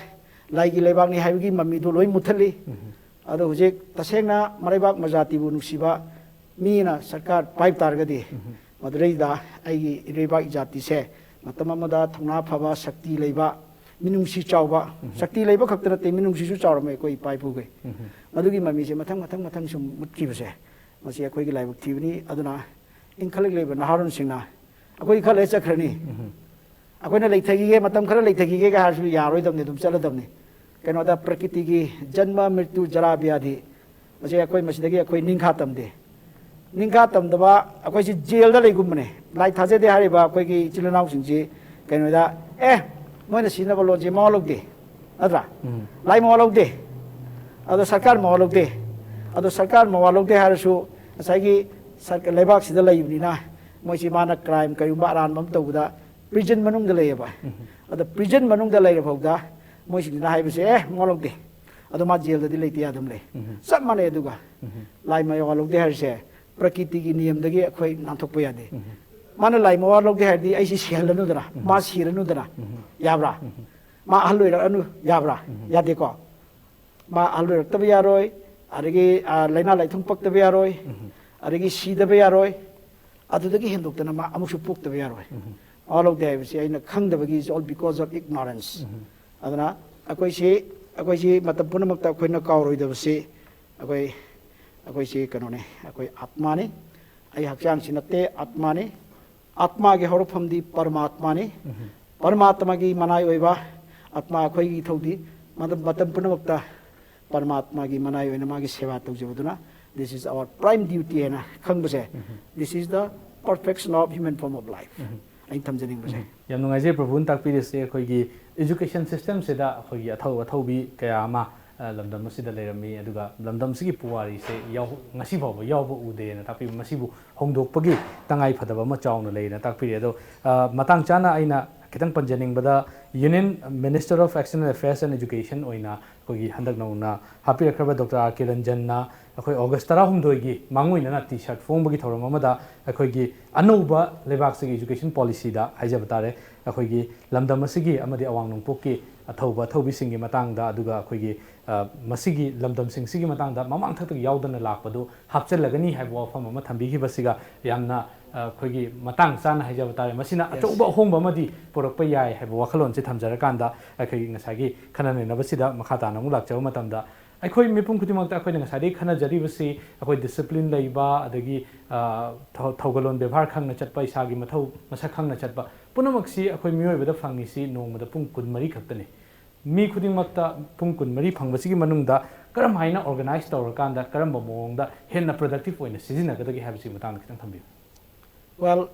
ꯂꯥꯏꯒꯤ ꯂꯩꯕꯥꯛꯅꯤ ꯍꯥꯏꯕꯒꯤ ꯃꯃꯤꯗꯨ ꯂꯣꯏ ꯃꯨꯠꯊꯠꯂꯤ꯫ ꯑꯗꯣ ꯍꯧꯖꯤꯛ ꯇꯁꯦꯡꯅ ꯃꯔꯩꯕꯥꯛ ꯃꯖꯥꯇꯤꯕꯨ ꯅꯨꯡꯁꯤꯕ ꯃꯤꯅ ꯁꯔꯀꯥꯔ ꯄꯥꯏꯕ ꯇꯥꯔꯒꯗꯤ, ꯃꯗꯨꯗꯩꯗ ꯑꯩꯒꯤ ꯏꯔꯩꯕꯥꯛ ꯏꯖꯥꯇꯤꯁꯦ ꯃꯇꯝ ꯑꯃꯗ ꯊꯧꯅꯥ ꯐꯕ, ꯁꯛꯇꯤ ꯂꯩꯕ, ꯃꯤꯅꯨꯡꯁꯤ ꯆꯥꯎꯕ, ꯁꯛꯇꯤ ꯂꯩꯕ ꯈꯛꯇ ꯅꯠꯇꯦ, ꯃꯤꯅꯨꯡꯁꯤꯁꯨ ꯆꯥꯎꯔꯝꯃꯦ ꯑꯩꯈꯣꯏ ꯏꯄꯥ ꯏꯄꯨꯈꯩ꯫ ꯃꯗꯨꯒꯤ ꯃꯃꯤꯁꯦ ꯃꯊꯪ, ꯃꯊꯪ, ꯃꯊꯪ ꯁꯨꯝ ꯃꯨꯠꯈꯤꯕꯁꯦ, ꯃꯁꯤ ꯑꯩꯈꯣꯏꯒꯤ ꯂꯥꯏꯕꯛ ꯊꯤꯕꯅꯤ꯫ ꯑꯗꯨꯅ ꯏꯟꯈꯠꯂꯛꯂꯤꯕ ꯅꯍꯥꯔꯣꯟꯁꯤꯡꯅ, ꯑꯩꯈꯣꯏ ꯈꯔ ꯂꯩꯔ ꯆꯠꯈ꯭ꯔꯅꯤ꯫ ꯑꯩꯈꯣꯏꯅ ꯂꯩꯊꯈꯤꯒꯦ, ꯃꯇꯝ ꯈꯔ ꯂꯩꯊꯈꯤꯒꯦꯒ ꯍꯥꯏꯔꯁꯨ ꯌꯥꯔꯣꯏꯗꯕꯅꯤ, ꯑꯗꯨꯝ ꯆꯠꯂꯗꯕꯅꯤ꯫ ꯀꯩꯅꯣꯗ ꯄ꯭ꯔꯀꯤꯇꯤꯒꯤ ꯖꯟꯃ, ꯃ꯭ꯔꯤꯇꯨ, ꯖꯔꯥ, ꯕ꯭ꯌꯥꯙꯤ, ꯃꯁꯤ ꯑꯩꯈꯣꯏ, ꯃꯁꯤꯗꯒꯤ ꯑꯩꯈꯣꯏ ꯅꯤꯡꯈꯥ ꯇꯝꯗꯦ꯫ ꯅꯤꯡꯈꯥ ꯇꯝꯗꯕ ꯑꯩꯈꯣꯏꯁꯤ ꯖꯦꯜꯗ ꯂꯩꯒꯨꯝꯕꯅꯦ꯫ ꯂꯥꯏ ꯊꯥꯖꯗꯦ ꯍꯥꯏꯔꯤꯕ ꯑꯩꯈꯣꯏꯒꯤ ꯏꯆꯤꯜ ꯏꯅꯥꯎꯁꯤꯡꯁꯤ ꯀꯩꯅꯣꯗ, ꯑꯦ, ꯃꯣꯏꯅ ꯁꯤꯖꯤꯟꯅꯕ ꯂꯣꯟꯁꯤ ꯃꯋꯥ ꯂꯧꯗꯦ꯫ ꯅꯠꯇ꯭ꯔꯥ? ꯂꯥꯏ ꯃꯋꯥ ꯂꯧꯗꯦ꯫ ꯑꯗꯣ ꯁꯔꯀꯥꯔ ꯃꯋꯥ ꯂꯧꯗꯦ꯫ ꯑꯗꯣ ꯁꯔꯀꯥꯔ ꯃꯋꯥ ꯂꯧꯗꯦ ꯍꯥꯏꯔꯁꯨ, ꯉꯁꯥꯏꯒꯤ ꯁꯔꯀ-, ꯂꯩꯕꯥꯛꯁꯤꯗ ꯂꯩꯕꯅꯤꯅ, ꯃꯣꯏꯁꯤ ꯃꯥꯅ ꯀ꯭ꯔꯥꯏꯝ ꯀꯔꯤꯒꯨꯝꯕ ꯑꯔꯥꯟꯕ ꯑꯃ ꯇꯧꯕꯗ ꯄ꯭ꯔꯤꯖꯟ ꯃꯅꯨꯡꯗ ꯂꯩꯌꯦꯕ꯫ ꯑꯗꯣ ꯄ꯭ꯔꯤꯖꯟ ꯃꯅꯨꯡꯗ ꯂꯩꯔ ꯐꯥꯎꯗ ꯃꯣꯏꯁꯤꯡꯁꯤꯅ ꯍꯥꯏꯕꯁꯦ, "ꯑꯦ, ꯃꯋꯥ ꯂꯧꯗꯦ"꯫ ꯑꯗꯣ ꯃꯥ ꯖꯦꯜꯗꯗꯤ ꯂꯩꯇ ꯌꯥꯗꯕ ꯂꯩ꯫ ꯆꯞ ꯃꯥꯟꯅꯩ꯫ ꯑꯗꯨꯒ ꯂꯥꯏ ꯃꯋꯥ ꯂꯧꯗꯦ ꯍꯥꯏꯔꯤꯁꯦ, ꯄ꯭ꯔꯀꯤꯇꯤꯒꯤ ꯅꯤꯌꯝꯗꯒꯤ ꯑꯩꯈꯣꯏ ꯅꯥꯟꯊꯣꯛꯄ ꯌꯥꯗꯦ꯫ ꯃꯥꯅ ꯂꯥꯏ ꯃꯋꯥ ꯂꯧꯗꯦ ꯍꯥꯏꯔꯗꯤ ꯑꯩꯁꯤ ꯁꯤꯍꯜꯂꯅꯨꯗꯅ, ꯃꯥ ꯁꯤꯔꯅꯨꯗꯅ, ꯌꯥꯕ꯭ꯔꯥ? ꯃꯥ ꯑꯍꯜ ꯑꯣꯏꯔꯛꯑꯅꯨ, ꯌꯥꯕ꯭ꯔꯥ? ꯌꯥꯗꯦꯀꯣ꯫ ꯃꯥ ꯑꯍꯜ ꯑꯣꯏꯔꯛꯇꯕ ꯌꯥꯔꯣꯏ, ꯑꯗꯒꯤ, ꯑ, ꯂꯥꯏꯅꯥ ꯂꯥꯏꯊꯨꯡ ꯄꯛꯇꯕ ꯌꯥꯔꯣꯏ, ꯑꯗꯒꯤ ꯁꯤꯗꯕ ꯌꯥꯔꯣꯏ, ꯑꯗꯨꯗꯒꯤ ꯍꯦꯟꯗꯣꯛꯇꯅ ꯃꯥ ꯑꯃꯨꯛꯁꯨ ꯄꯣꯛꯇꯕ ꯌꯥꯔꯣꯏ꯫ ꯃꯋꯥ ꯂꯧꯗꯦ ꯍꯥꯏꯕꯁꯤ ꯑꯩꯅ ꯈꯪꯗꯕꯒꯤ, it's all because of ignorance꯫ ꯑꯗꯨꯅ ꯑꯩꯈꯣꯏꯁꯤ, ꯑꯩꯈꯣꯏꯁꯤ ꯃꯇꯝ ꯄꯨꯝꯅꯃꯛꯇ ꯑꯩꯈꯣꯏꯅ ꯀꯥꯎꯔꯣꯏꯗꯕꯁꯤ, ꯑꯩꯈꯣꯏ, ꯑꯩꯈꯣꯏꯁꯤ ꯀꯩꯅꯣꯅꯤ, ꯑꯩꯈꯣꯏ ꯑꯥꯠꯃꯥꯅꯤ꯫ ꯑꯩ ꯍꯛꯆꯥꯡꯁꯤ ꯅꯠꯇꯦ, ꯑꯥꯠꯃꯥꯅꯤ꯫ ꯑꯥꯠꯃꯥꯒꯤ ꯍꯧꯔꯛꯐꯝꯗꯤ ꯄꯔꯃꯥꯠꯃꯥꯅꯤ꯫ ꯄꯔꯃꯥꯠꯃꯥꯒꯤ ꯃꯅꯥꯏ ꯑꯣꯏꯕ ꯑꯥꯠꯃꯥ ꯑꯩꯈꯣꯏꯒꯤ ꯏꯊꯧꯗꯤ ꯃꯇꯝ, ꯃꯇꯝ ꯄꯨꯝꯅꯃꯛꯇ ꯄꯔꯃꯥꯠꯃꯥꯒꯤ ꯃꯅꯥꯏ ꯑꯣꯏꯅ ꯃꯥꯒꯤ ꯁꯦꯕꯥ ꯇꯧꯖꯕꯗꯨꯅ, this is our prime duty ꯍꯥꯏꯅ ꯈꯪꯕꯁꯦ, this is the perfection of human form of life꯫ ꯑꯩꯅ ꯊꯝꯖꯅꯤꯡꯕꯁꯦ꯫ ꯌꯥꯝ ꯅꯨꯡꯉꯥꯏꯖꯩ ꯄ꯭ꯔꯚꯨꯅ ꯇꯥꯛꯄꯤꯔꯤꯁꯦ꯫ ꯑꯩꯈꯣꯏꯒꯤ education system ꯁꯤꯗ ꯑꯩꯈꯣꯏꯒꯤ ꯑꯊꯧ ꯑꯊꯧꯕꯤ ꯀꯌꯥ ꯑꯃ, ꯑ, ꯂꯝꯗꯝ ꯑꯁꯤꯗ ꯂꯩꯔꯝꯃꯤ, ꯑꯗꯨꯒ ꯂꯝꯗꯝꯁꯤꯒꯤ ꯄꯨꯋꯥꯔꯤꯁꯦ ꯌꯥꯎ-, ꯉꯁꯤ ꯐꯥꯎꯕ ꯌꯥꯎꯕ ꯎꯗꯦꯅ ꯇꯥꯛꯄꯤꯕ, ꯃꯁꯤꯕꯨ ꯍꯣꯡꯗꯣꯛꯄꯒꯤ ꯇꯉꯥꯏ ꯐꯗꯕ ꯑꯃ ꯆꯥꯎꯅ ꯂꯩꯔꯦꯅ ꯇꯥꯛꯄꯤꯔꯤ꯫ ꯑꯗꯣ, ꯑ, ꯃꯇꯥꯡ ꯆꯥꯅ ꯑꯩꯅ ꯈꯤꯇꯪ ꯄꯟꯖꯅꯤꯡꯕꯗ, Union Minister of External Affairs and Education ꯑꯣꯏꯅ ꯑꯩꯈꯣꯏꯒꯤ ꯍꯟꯗꯛ ꯅꯧꯅ ꯍꯥꯞꯄꯤꯔꯛꯈ꯭ꯔꯕ ꯗꯣꯛꯇꯔ ꯑꯥꯔ ꯀꯦ ꯔꯟꯖꯟꯅ ꯑꯩꯈꯣꯏ ꯑꯣꯒꯁ ꯇꯔꯥꯍꯨꯝꯗꯣꯏꯒꯤ ꯃꯥꯡꯑꯣꯏꯅꯅ ꯇꯤ ꯁꯥꯔꯠ ꯐꯣꯡꯕꯒꯤ ꯊꯧꯔꯝ ꯑꯃꯗ ꯑꯩꯈꯣꯏꯒꯤ ꯑꯅꯧꯕ ꯂꯩꯕꯥꯛꯁꯤꯒꯤ education policy ꯗ ꯍꯥꯏꯖꯕ ꯇꯥꯔꯦ, ꯑꯩꯈꯣꯏꯒꯤ ꯂꯝꯗꯝ ꯑꯁꯤꯒꯤ ꯑꯃꯗꯤ ꯑꯋꯥꯡ ꯅꯣꯡꯄꯣꯛꯀꯤ ꯑꯊꯧꯕ ꯑꯊꯧꯕꯤꯁꯤꯡꯒꯤ ꯃꯇꯥꯡꯗ, ꯑꯗꯨꯒ ꯑꯩꯈꯣꯏꯒꯤ, ꯑ, ꯃꯁꯤꯒꯤ ꯂꯝꯗꯝꯁꯤꯡꯁꯤꯒꯤ ꯃꯇꯥꯡꯗ ꯃꯃꯥꯡ ꯊꯛꯇꯒꯤ ꯌꯥꯎꯗꯅ ꯂꯥꯛꯄꯗꯨ ꯍꯥꯞꯆꯤꯜꯂꯒꯅꯤ ꯍꯥꯏꯕ ꯋꯥꯐꯝ ꯑꯃ ꯊꯝꯕꯤꯈꯤꯕꯁꯤꯒ ꯌꯥꯝꯅ, ꯑ, ꯑꯩꯈꯣꯏꯒꯤ ꯃꯇꯥꯡ ꯆꯥꯅ ꯍꯥꯏꯖꯕ ꯇꯥꯔꯦ, ꯃꯁꯤꯅ Yes. ꯑꯆꯧꯕ ꯑꯍꯣꯡꯕ ꯑꯃꯗꯤ ꯄꯨꯔꯛꯄ ꯌꯥꯏ ꯍꯥꯏꯕ ꯋꯥꯈꯜꯂꯣꯟꯁꯦ ꯊꯝꯖꯔꯀꯥꯟꯗ, ꯑꯩꯈꯣꯏꯒꯤ ꯉꯁꯥꯏꯒꯤ ꯈꯟꯅ ꯅꯩꯅꯕꯁꯤꯗ ꯃꯈꯥ ꯇꯥꯅ ꯑꯃꯨꯛ ꯂꯥꯛꯆꯕ ꯃꯇꯝꯗ, ꯑꯩꯈꯣꯏ ꯃꯤꯄꯨꯝ ꯈꯨꯗꯤꯡꯃꯛꯇ ꯑꯩꯈꯣꯏꯅ ꯉꯁꯥꯏꯗꯒꯤ ꯈꯟꯅꯖꯔꯤꯕꯁꯤ ꯑꯩꯈꯣꯏ discipline ꯂꯩꯕ, ꯑꯗꯒꯤ, ꯑ, ꯊꯧ-, ꯊꯧꯒꯜꯂꯣꯟ ꯕꯦꯕꯥꯔ ꯈꯪꯅ ꯆꯠꯄ, ꯏꯁꯥꯒꯤ ꯃꯊꯧ ꯃꯁꯛ ꯈꯪꯅ ꯆꯠꯄ, ꯄꯨꯝꯅꯃꯛꯁꯤ ꯑꯩꯈꯣꯏ ꯃꯤꯑꯣꯏꯕꯗ ꯐꯪꯉꯤꯁꯤ ꯅꯣꯡꯃꯗ ꯄꯨꯡ ꯀꯨꯟꯃꯔꯤ ꯈꯛꯇꯅꯤ꯫ ꯃꯤ ꯈꯨꯗꯤꯡꯃꯛꯇ ꯄꯨꯡ ꯀꯨꯟꯃꯔꯤ ꯐꯪꯕꯁꯤꯒꯤ ꯃꯅꯨꯡꯗ ꯀꯔꯝ ꯍꯥꯏꯅ organize ꯇꯧꯔꯀꯥꯟꯗ, ꯀꯔꯝꯕ ꯃꯑꯣꯡꯗ ꯍꯦꯟꯅ productive ꯑꯣꯏꯅ ꯁꯤꯖꯤꯟꯅꯒꯗꯒꯦ ꯍꯥꯏꯕꯁꯤꯒꯤ ꯃꯇꯥꯡꯗ ꯈꯤꯇꯪ ꯊꯝꯕꯤꯌꯨ꯫ Well,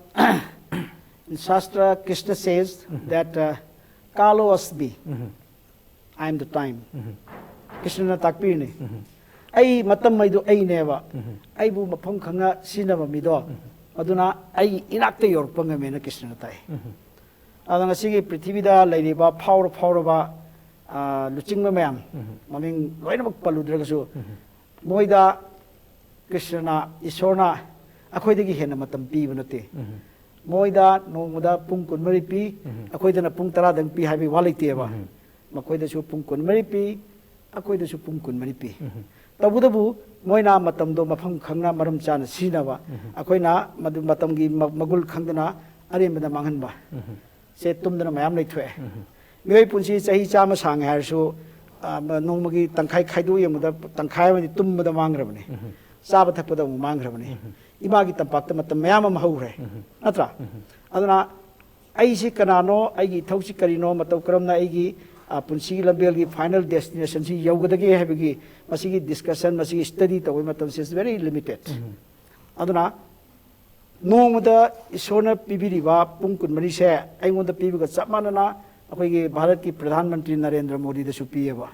in Shastra, Krishna says that, uh, "Kalo asmi, Mhm. I am the time. ꯀ꯭ꯔꯤꯁꯅꯅ ꯇꯥꯛꯄꯤꯔꯤꯅꯤ꯫ ꯑꯩ ꯃꯇꯝ ꯍꯥꯏꯗꯣ ꯑꯩꯅꯦꯕ꯫ ꯑꯩꯕꯨ ꯃꯐꯝ ꯈꯪꯅ ꯁꯤꯖꯤꯟꯅꯕ ꯃꯤꯗꯣ, ꯑꯗꯨꯅ ꯑꯩ ꯏꯅꯥꯛꯇ ꯌꯧꯔꯛꯄ ꯉꯝꯃꯦꯅ ꯀ꯭ꯔꯤꯁꯅꯅ ꯇꯥꯛꯏ꯫ ꯑꯗꯣ ꯉꯁꯤꯒꯤ ꯄ꯭ꯔꯤꯊꯤꯕꯤꯗ ꯂꯩꯔꯤꯕ ꯐꯥꯎꯔ ꯐꯥꯎꯔꯕ, ꯑ, ꯂꯨꯆꯤꯡꯕ ꯃꯌꯥꯝ, ꯃꯃꯤꯡ ꯂꯣꯏꯅꯃꯛ ꯄꯜꯂꯨꯗ꯭ꯔꯒꯁꯨ, ꯃꯣꯏꯗ ꯀ꯭ꯔꯤꯁꯅꯅ, ꯏꯁꯣꯔꯅ ꯑꯩꯈꯣꯏꯗꯒꯤ ꯍꯦꯟꯅ ꯃꯇꯝ ꯄꯤꯕ ꯅꯠꯇꯦ꯫ ꯃꯣꯏꯗ ꯅꯣꯡꯃꯗ ꯄꯨꯡ ꯀꯨꯟꯃꯔꯤ ꯄꯤ, ꯑꯩꯈꯣꯏꯗꯅ ꯄꯨꯡ ꯇꯔꯥꯗꯪ ꯄꯤ ꯍꯥꯏꯕꯒꯤ ꯋꯥ ꯂꯩꯇꯦꯕ꯫ ꯃꯈꯣꯏꯗꯁꯨ ꯄꯨꯡ ꯀꯨꯟꯃꯔꯤ ꯄꯤ, ꯑꯩꯈꯣꯏꯗꯁꯨ ꯄꯨꯡ ꯀꯨꯟꯃꯔꯤ ꯄꯤ꯫ ꯇꯧꯕꯇꯕꯨ ꯃꯣꯏꯅ ꯃꯇꯝꯗꯣ ꯃꯐꯝ ꯈꯪꯅ ꯃꯔꯝ ꯆꯥꯅ ꯁꯤꯖꯤꯟꯅꯕ, ꯑꯩꯈꯣꯏꯅ ꯃꯗꯨ ꯃꯇꯝꯒꯤ ꯃ-, ꯃꯒꯨꯜ ꯈꯪꯗꯅ ꯑꯔꯦꯝꯕꯗ ꯃꯥꯡꯍꯟꯕ꯫ ꯁꯦ ꯇꯨꯝꯗꯅ ꯃꯌꯥꯝ ꯂꯩꯊꯣꯛꯑꯦ꯫ ꯃꯤꯑꯣꯏ ꯄꯨꯟꯁꯤ ꯆꯍꯤ ꯆꯥꯝꯃ ꯁꯥꯡꯉꯦ ꯍꯥꯏꯔꯁꯨ, ꯑ, ꯃ-, ꯅꯣꯡꯃꯒꯤ ꯇꯪꯈꯥꯏ ꯈꯥꯏꯗꯣꯛ ꯌꯦꯡꯕꯗ ꯇꯪꯈꯥꯏ ꯑꯃꯗꯤ ꯇꯨꯝꯕꯗ ꯃꯥꯡꯈ꯭ꯔꯕꯅꯤ꯫ ꯆꯥꯕ ꯊꯛꯄꯗ ꯑꯃꯨꯛ ꯃꯥꯡꯈ꯭ꯔꯕꯅꯤ꯫ ꯏꯃꯥꯒꯤ ꯇꯝꯄꯥꯛꯇ ꯃꯇꯝ ꯃꯌꯥꯝ ꯑꯃ ꯍꯧꯈ꯭ꯔꯦ꯫ ꯅꯠꯇ꯭ꯔꯥ? ꯑꯗꯨꯅ ꯑꯩꯁꯤ ꯀꯅꯥꯅꯣ, ꯑꯩꯒꯤ ꯏꯊꯧꯁꯤ ꯀꯔꯤꯅꯣ, ꯃꯇꯧ ꯀꯔꯝꯅ ꯑꯩꯒꯤ, ꯑ, ꯄꯨꯟꯁꯤꯒꯤ ꯂꯝꯕꯦꯜꯒꯤ final destinationꯁꯤ ꯌꯧꯒꯗꯒꯦ ꯍꯥꯏꯕꯒꯤ ꯃꯁꯤꯒꯤ discussion, ꯃꯁꯤꯒꯤ study ꯇꯧꯕꯒꯤ ꯃꯇꯝꯁꯤ is very limited꯫ ꯑꯗꯨꯅ ꯅꯣꯡꯃꯗ ꯏꯁꯣꯔꯅ ꯄꯤꯕꯤꯔꯤꯕ ꯄꯨꯡ ꯀꯨꯟꯃꯔꯤꯁꯦ ꯑꯩꯉꯣꯟꯗ ꯄꯤꯕꯒ ꯆꯞ ꯃꯥꯟꯅꯅ ꯑꯩꯈꯣꯏꯒꯤ ꯚꯥꯔꯠꯀꯤ ꯄ꯭ꯔꯙꯥꯟ ꯃꯟꯇ꯭ꯔꯤ ꯅꯔꯦꯟꯗ꯭ꯔ ꯃꯣꯗꯤꯗꯁꯨ ꯄꯤꯌꯦꯕ꯫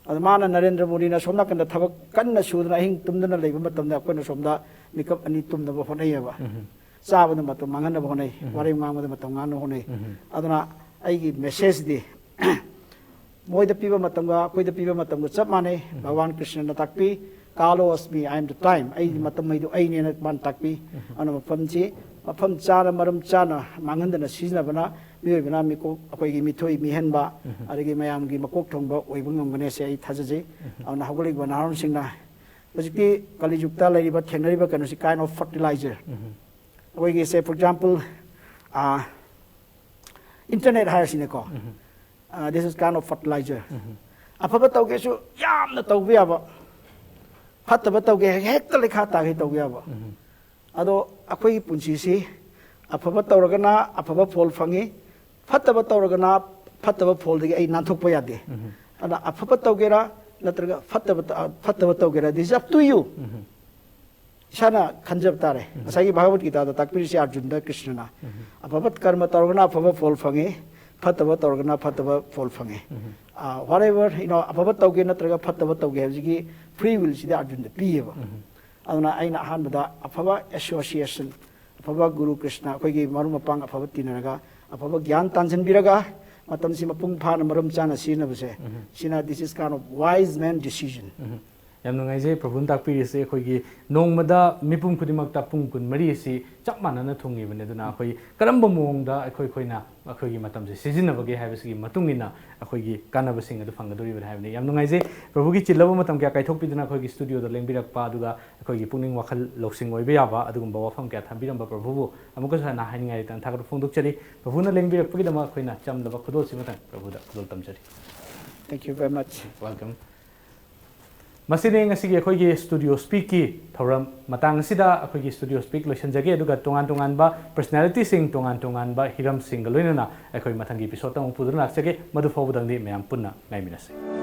ꯑꯗꯣ ꯃꯥꯅ, ꯅꯔꯦꯟꯗ꯭ꯔ ꯃꯣꯗꯤꯅ ꯑꯁꯣꯝ ꯅꯥꯀꯟꯗ ꯊꯕꯛ ꯀꯟꯅ ꯁꯨꯗꯅ ꯑꯍꯤꯡ ꯇꯨꯝꯗꯅ ꯂꯩꯕ ꯃꯇꯝꯗ ꯑꯩꯈꯣꯏꯅ ꯁꯣꯝꯗ ꯃꯤꯀꯞ ꯑꯅꯤ ꯇꯨꯝꯅꯕ ꯍꯣꯠꯅꯩꯌꯦꯕ꯫ ꯆꯥꯕꯗ ꯃꯇꯝ ꯃꯥꯡꯍꯟꯅꯕ ꯍꯣꯠꯅꯩ, ꯋꯥꯔꯤ ꯉꯥꯡꯕꯗ ꯃꯇꯝ ꯉꯥꯡꯅꯕ ꯍꯣꯠꯅꯩ꯫ ꯑꯗꯨꯅ ꯑꯩꯒꯤ messageꯗꯤ ꯃꯣꯏꯗ ꯄꯤꯕ ꯃꯇꯝꯒ ꯑꯩꯈꯣꯏꯗ ꯄꯤꯕ ꯃꯇꯝꯒ ꯆꯞ ꯃꯥꯟꯅꯩ꯫ ꯚꯒꯋꯥꯟ ꯀ꯭ꯔꯤꯁꯅꯅ ꯇꯥꯛꯄꯤ, "Kalo asmi, I am the time", ꯑꯩꯗꯤ ꯃꯇꯝ ꯑꯩꯗꯨ ꯑꯩꯅꯦꯅ ꯃꯥꯅ ꯇꯥꯛꯄꯤ꯫ ꯑꯗꯨꯅ ꯃꯐꯝꯁꯤ ꯃꯐꯝ ꯆꯥꯅ, ꯃꯔꯝ ꯆꯥꯅ, ꯃꯥꯡꯍꯟꯗꯅ ꯁꯤꯖꯤꯟꯅꯕꯅ ꯃꯤꯑꯣꯏꯕꯅ ꯃꯤꯀꯣꯛ, ꯑꯩꯈꯣꯏꯒꯤ ꯃꯤꯊꯣꯏ ꯃꯤꯍꯦꯟꯕ, ꯑꯗꯒꯤ ꯃꯌꯥꯝꯒꯤ ꯃꯀꯣꯛ ꯊꯣꯡꯕ ꯑꯣꯏꯕ ꯉꯝꯒꯅꯤ ꯍꯥꯏꯁꯦ ꯑꯩ ꯊꯥꯖꯖꯩ꯫ ꯑꯗꯨꯅ ꯍꯧꯒꯠꯂꯛꯂꯤꯕ ꯅꯍꯥꯔꯣꯜꯁꯤꯡꯅ ꯍꯧꯖꯤꯛꯇꯤ ꯀꯂꯤꯖꯨꯛꯇ ꯂꯩꯔꯤꯕ, ꯊꯦꯡꯅꯔꯤꯕ ꯀꯩꯅꯣꯁꯤ kind of fertilizer꯫ ꯑꯩꯈꯣꯏꯒꯤ, say, for example, ah, internet ꯍꯥꯏꯔꯁꯤꯅꯦꯀꯣ꯫ Ah, this is kind of fertilizer꯫ ꯑꯐꯕ ꯇꯧꯒꯦꯁꯨ ꯌꯥꯝꯅ ꯇꯧꯕ ꯌꯥꯕ, ꯐꯠꯇꯕ ꯇꯧꯒꯦ ꯍꯦꯛꯇ ꯂꯩꯈꯥ ꯇꯥꯒꯦ ꯇꯧꯕ ꯌꯥꯕ꯫ ꯑꯗꯣ ꯑꯩꯈꯣꯏꯒꯤ ꯄꯨꯟꯁꯤꯁꯤ ꯑꯐꯕ ꯇꯧꯔꯒꯅ ꯑꯐꯕ ꯐꯣꯜ ꯐꯪꯉꯤ, ꯐꯠꯇꯕ ꯇꯧꯔꯒꯅ ꯐꯠꯇꯕ ꯐꯣꯜꯗꯒꯤ ꯑꯩ ꯅꯥꯟꯊꯣꯛꯄ ꯌꯥꯗꯦ꯫ ꯑꯗꯨꯅ ꯑꯐꯕ ꯇꯧꯒꯦꯔꯥ ꯅꯠꯇ꯭ꯔꯒ ꯐꯠꯇꯕ ꯇ-, ꯐꯠꯇꯕ ꯇꯧꯒꯦꯔꯥ, this is up to you꯫ ꯏꯁꯥꯅ ꯈꯟꯖꯕ ꯇꯥꯔꯦ꯫ ꯉꯁꯥꯏꯒꯤ ꯚꯥꯒꯕꯠ ꯒꯤꯇꯥꯗ ꯇꯥꯛꯄꯤꯔꯤꯁꯦ ꯑꯔꯖꯨꯟꯗ ꯀ꯭ꯔꯤꯁꯅꯅ, ꯑꯐꯕ ꯀꯔꯃ ꯇꯧꯔꯒꯅ ꯑꯐꯕ ꯐꯣꯜ ꯐꯪꯉꯤ, ꯐꯠꯇꯕ ꯇꯧꯔꯒꯅ ꯐꯠꯇꯕ ꯐꯣꯜ ꯐꯪꯉꯦ꯫ Whatever, you know, ꯑꯐꯕ ꯇꯧꯒꯦ ꯅꯠꯇ꯭ꯔꯒ ꯐꯠꯇꯕ ꯇꯧꯒꯦ ꯍꯥꯏꯕꯁꯤꯒꯤ ꯐ꯭ꯔꯤ ꯋꯤꯜꯁꯤꯗꯤ ꯑꯔꯖꯨꯟꯗ ꯄꯤꯌꯦꯕ꯫ ꯑꯗꯨꯅ ꯑꯩꯅ ꯑꯍꯥꯟꯕꯗ ꯑꯐꯕ ꯑꯦꯁꯣꯁꯤꯌꯦꯁꯟ, ꯑꯐꯕ ꯒꯨꯔꯨ ꯀ꯭ꯔꯤꯁꯅ, ꯑꯩꯈꯣꯏꯒꯤ ꯃꯔꯨꯞ ꯃꯄꯥꯡ ꯑꯐꯕ ꯇꯤꯟꯅꯔꯒ ꯑꯐꯕ ꯒ꯭ꯌꯥꯟ ꯇꯥꯟꯁꯤꯟꯕꯤꯔꯒ ꯃꯇꯝꯁꯤ ꯃꯄꯨꯡ ꯐꯥꯅ ꯃꯔꯝ ꯆꯥꯅ ꯁꯤꯖꯤꯟꯅꯕꯁꯦ, ꯁꯤꯅ, this is kind of wise man decision꯫ ꯌꯥꯝ ꯅꯨꯡꯉꯥꯏꯖꯩ ꯄ꯭ꯔꯚꯨꯅ ꯇꯥꯛꯄꯤꯔꯤꯁꯦ꯫ ꯑꯩꯈꯣꯏꯒꯤ ꯅꯣꯡꯃꯗ ꯃꯤꯄꯨꯝ ꯈꯨꯗꯤꯡꯃꯛꯇ ꯄꯨꯡ ꯀꯨꯟꯃꯔꯤ ꯑꯁꯤ ꯆꯞ ꯃꯥꯟꯅꯅ ꯊꯨꯡꯉꯤꯕꯅꯤ꯫ ꯑꯗꯨꯅ ꯑꯩꯈꯣꯏ ꯀꯔꯝꯕ ꯃꯑꯣꯡꯗ ꯑꯩꯈꯣꯏ ꯑꯩꯈꯣꯏꯅ ꯑꯩꯈꯣꯏꯒꯤ ꯃꯇꯝꯁꯦ ꯁꯤꯖꯤꯟꯅꯕꯒꯦ ꯍꯥꯏꯕꯁꯤꯒꯤ ꯃꯇꯨꯡ ꯏꯟꯅ ꯑꯩꯈꯣꯏꯒꯤ ꯀꯥꯟꯅꯕꯁꯤꯡ ꯑꯗꯨ ꯐꯪꯒꯗꯧꯔꯤꯕꯅꯤ ꯍꯥꯏꯕꯅꯤ꯫ ꯌꯥꯝ ꯅꯨꯡꯉꯥꯏꯖꯩ ꯄ꯭ꯔꯚꯨꯒꯤ ꯆꯤꯜꯂꯕ ꯃꯇꯝ ꯀꯌꯥ ꯀꯥꯏꯊꯣꯛꯄꯤꯗꯨꯅ ꯑꯩꯈꯣꯏꯒꯤ ꯁ꯭ꯇꯨꯗꯤꯑꯣꯗ ꯂꯦꯡꯕꯤꯔꯛꯄ, ꯑꯗꯨꯒ ꯑꯩꯈꯣꯏꯒꯤ ꯄꯨꯛꯅꯤꯡ ꯋꯥꯈꯜ ꯂꯧꯁꯤꯡ ꯑꯣꯏꯕ ꯌꯥꯕ ꯑꯗꯨꯒꯨꯝꯕ ꯋꯥꯐꯝ ꯀꯌꯥ ꯊꯝꯕꯤꯔꯝꯕ ꯄ꯭ꯔꯚꯨꯕꯨ ꯑꯃꯨꯛꯀꯁꯨ ꯍꯟꯅ ꯍꯥꯏꯅꯤꯡꯉꯥꯏ ꯂꯩꯇꯅ ꯊꯥꯒꯠꯄ ꯐꯣꯡꯗꯣꯛꯆꯔꯤ꯫ ꯄ꯭ꯔꯚꯨꯅ ꯂꯦꯡꯕꯤꯔꯛꯄꯒꯤꯗꯃꯛ ꯑꯩꯈꯣꯏꯅ ꯆꯝꯂꯕ ꯈꯨꯗꯣꯜꯁꯤꯃꯇꯪ ꯄ꯭ꯔꯚꯨꯗ ꯈꯨꯗꯣꯜ ꯇꯝꯖꯔꯤ꯫ Thank you very much. Welcome. ꯃꯁꯤꯅꯤ ꯉꯁꯤꯒꯤ ꯑꯩꯈꯣꯏꯒꯤ ꯁ꯭ꯇꯨꯗꯤꯑꯣ ꯁ꯭ꯄꯤꯛꯀꯤ ꯊꯧꯔꯝ꯫ ꯃꯇꯥꯡ ꯑꯁꯤꯗ ꯑꯩꯈꯣꯏꯒꯤ ꯁ꯭ꯇꯨꯗꯤꯑꯣ ꯁ꯭ꯄꯤꯛ ꯂꯣꯏꯁꯤꯟꯖꯒꯦ, ꯑꯗꯨꯒ ꯇꯣꯉꯥꯟ ꯇꯣꯉꯥꯟꯕ ꯄꯔꯁꯅꯦꯂꯤꯇꯤꯁꯤꯡ, ꯇꯣꯉꯥꯟ ꯇꯣꯉꯥꯟꯕ ꯍꯤꯔꯝꯁꯤꯡꯒ ꯂꯣꯏꯅꯅ ꯑꯩꯈꯣꯏ ꯃꯊꯪꯒꯤ ꯏꯄꯤꯁꯣꯗꯇ ꯑꯃꯨꯛ ꯄꯨꯗꯨꯅ ꯂꯥꯛꯆꯒꯦ꯫ ꯃꯗꯨ ꯐꯥꯎꯕꯗꯪꯗꯤ ꯃꯌꯥꯝ ꯄꯨꯟꯅ ꯉꯥꯏꯃꯤꯟꯅꯁꯤ꯫